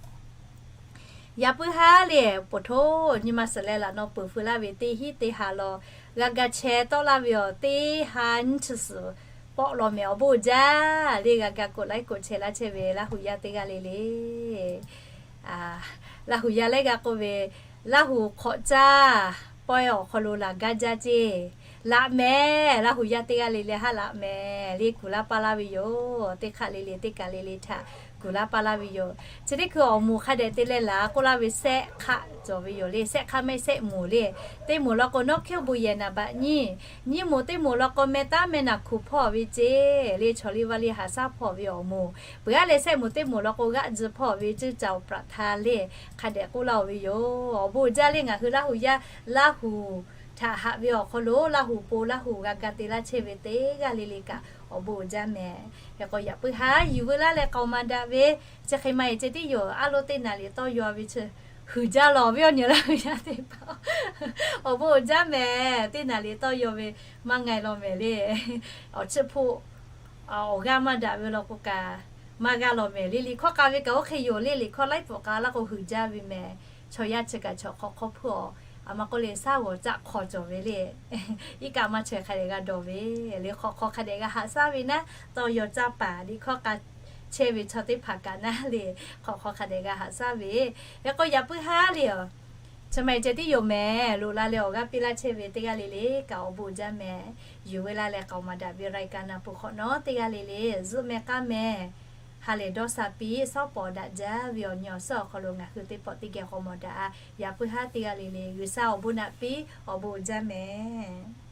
Yaꞈ puiˉ haˉ le, poˬ htoˇ nyi ma suhˍ leh laꞈ naw peuˬ feu laˇ ve teˇ hiˉ teˇ ha law g'a ga chehˇ tawˆ laˇ ve awˬ teˇ ha nyiˇ chi suhˍ pawˆ law mehˬ awˬ bon uiˍ jaˇ le g'a ga koꞈ laiˉ koꞈ chehˇ laˇ chehˇ ve Laˇ huˍ yaˇ teˇ g'aˇ le le. Laˇ huˍ yaˇ lehˉ g'a k'oˆ ve, Laˇ huˍ hk'awꞈ caˇ pawehˇ awˬ hk'aw lo laˬ gaˇ jaˇ ceˇ. Laꞈ mehˍ, Laˇ huˍ yaˇ teˇ g'aˇ le le haˉ laꞈ mehˍ le kuˬ laˇ paˇ laˇ ve yoˬ. Teˇ hk'aˆ le le teˇ kaˬ le le htaꞈ kuˬ laˇ paˇ laˇ ve yoˬ. Chi teˇ hkui awˬ moˍ hk'a dehꞈ te leh laˬ k'oˆ laˇ ve sehˆ hk'aˆ cawˬ ve yoˬ le. Sehˆ hk'aˆ mehˆ sehˆ moˍ le. Teˇ moˍ law k'o nawˉ hkiˇ awˬ bon yehˬ naˍ baꞈ nyiˇ, nyiˇ moˍ teˇ moˍ law k'o meh taˉ meh naˬ hkuˬ hpawˇ ve ceˇ le chaw liˇ vaˇ liˇ haꞈ shaˉ hpawˇ ve awˬ moˍ. Peuˬ aˉ leh sehˆ moˍ teˇ moˍ law k'o g'aˆ tzuh hpawˇ ve cuˇ caˍ awˬ praꞈ htaˇ le hk'a dehꞈ k'oˆ laˇ oˬ ve yoˬ. Awˬ bon uiˍ jaˇ le ngaˬ hui Laˇ huˍ yaˇ Laˇ huˍ htaꞈ haꞈ ve awˬ hk'aw lo Laˇ huˍ po Laˇ huˍ g'a ga te laˇ chehˇ ve teˇ g'aˇ le le kaꞈ awˬ bon uiˍ jaˇ mehˍ. Hk'e k'o yaꞈ puiˉ haˉ yuˬ veu laˇ leh k'aoˍ maˍ daꞈ ve chi hk'e ma eˬ ceh tiˉ yoˬ. Aˉ lo teˇ naˍ riˍ tawˇ yaw ve chi huiˍ jaˇ lawˬ ve awˬ nyi Laˇ huˍ yaˇ teˇ hpaˍ awˬ bon uiˍ jaˇ mehˍ. Teˇ naˍ riˍ tawˇ yaw ve maˇ nga law mehˍ le. Awˬ chiˇ hpoˆ awˬ g'aˇ maˇ daꞈ ve law k'o kaꞈ maˇ g'a law mehˍ le. Liꞈ hkawˇ k'a ve kaꞈ oˇ hk'e yoˬ le. Liꞈ hkawˇ laiˉ pawˍ k'a laˇ k'o huiˍ jaˇ ve mehˍ. Chaw yaˇ chi kaꞈ chaw hk'awꞈ hk'awˇ hpuˇ awˬ, aˬ ma k'oˆ le shaˉ g'awˬ caˆ hk'aw cawˬ ve le. Iˉ kaˆ maˇ chaweh hk'a dehꞈ g'a dawˬ ve le. Hk'awꞈ hk'aw hk'a dehꞈ g'a haꞈ shaˉ ve naˉ tawˇ yaw caˇ paˍ liꞈ hkawˇ k'a chehˇ ve chaw teˇ hpaˍ kaꞈ naˉ le. Hk'awꞈ hk'aw hk'a dehꞈ g'a haꞈ shaˉ ve. Hk'e k'o yaꞈ puiˉ haˉ le a chi ma eˬ ceh tiˉ yoˬ mehˍ. Loꞈ la leh awˬ g'aˇ piˇ laˇ chehˇ ve teˇ g'aˇ le le kaꞈ awˬ bon uiˍ jaˇ mehˍ. Yuˬ veu laˇ leh k'aoˍ maˍ daꞈ ve รายการ naˍ peuˬ hk'awꞈ nawˉ teˇ g'aˇ le le zuhˆ meh k'aˉ meh ha lehˬ dawˇ sha piˇ shawˉ pawˍ daꞈ jaˇ ve awˬ nyi awˬ suhˉ awˬ hk'aw lo ngaˬ hui teˇ pawˆ teˇ geh k'aoˍ maˍ daꞈ a. Yaꞈ puiˉ haˉ teˇ g'aˇ le le G'uiˬsha awˬ bon naꞈ piˇ awˬ bon uiˍ jaˇ mehˍ.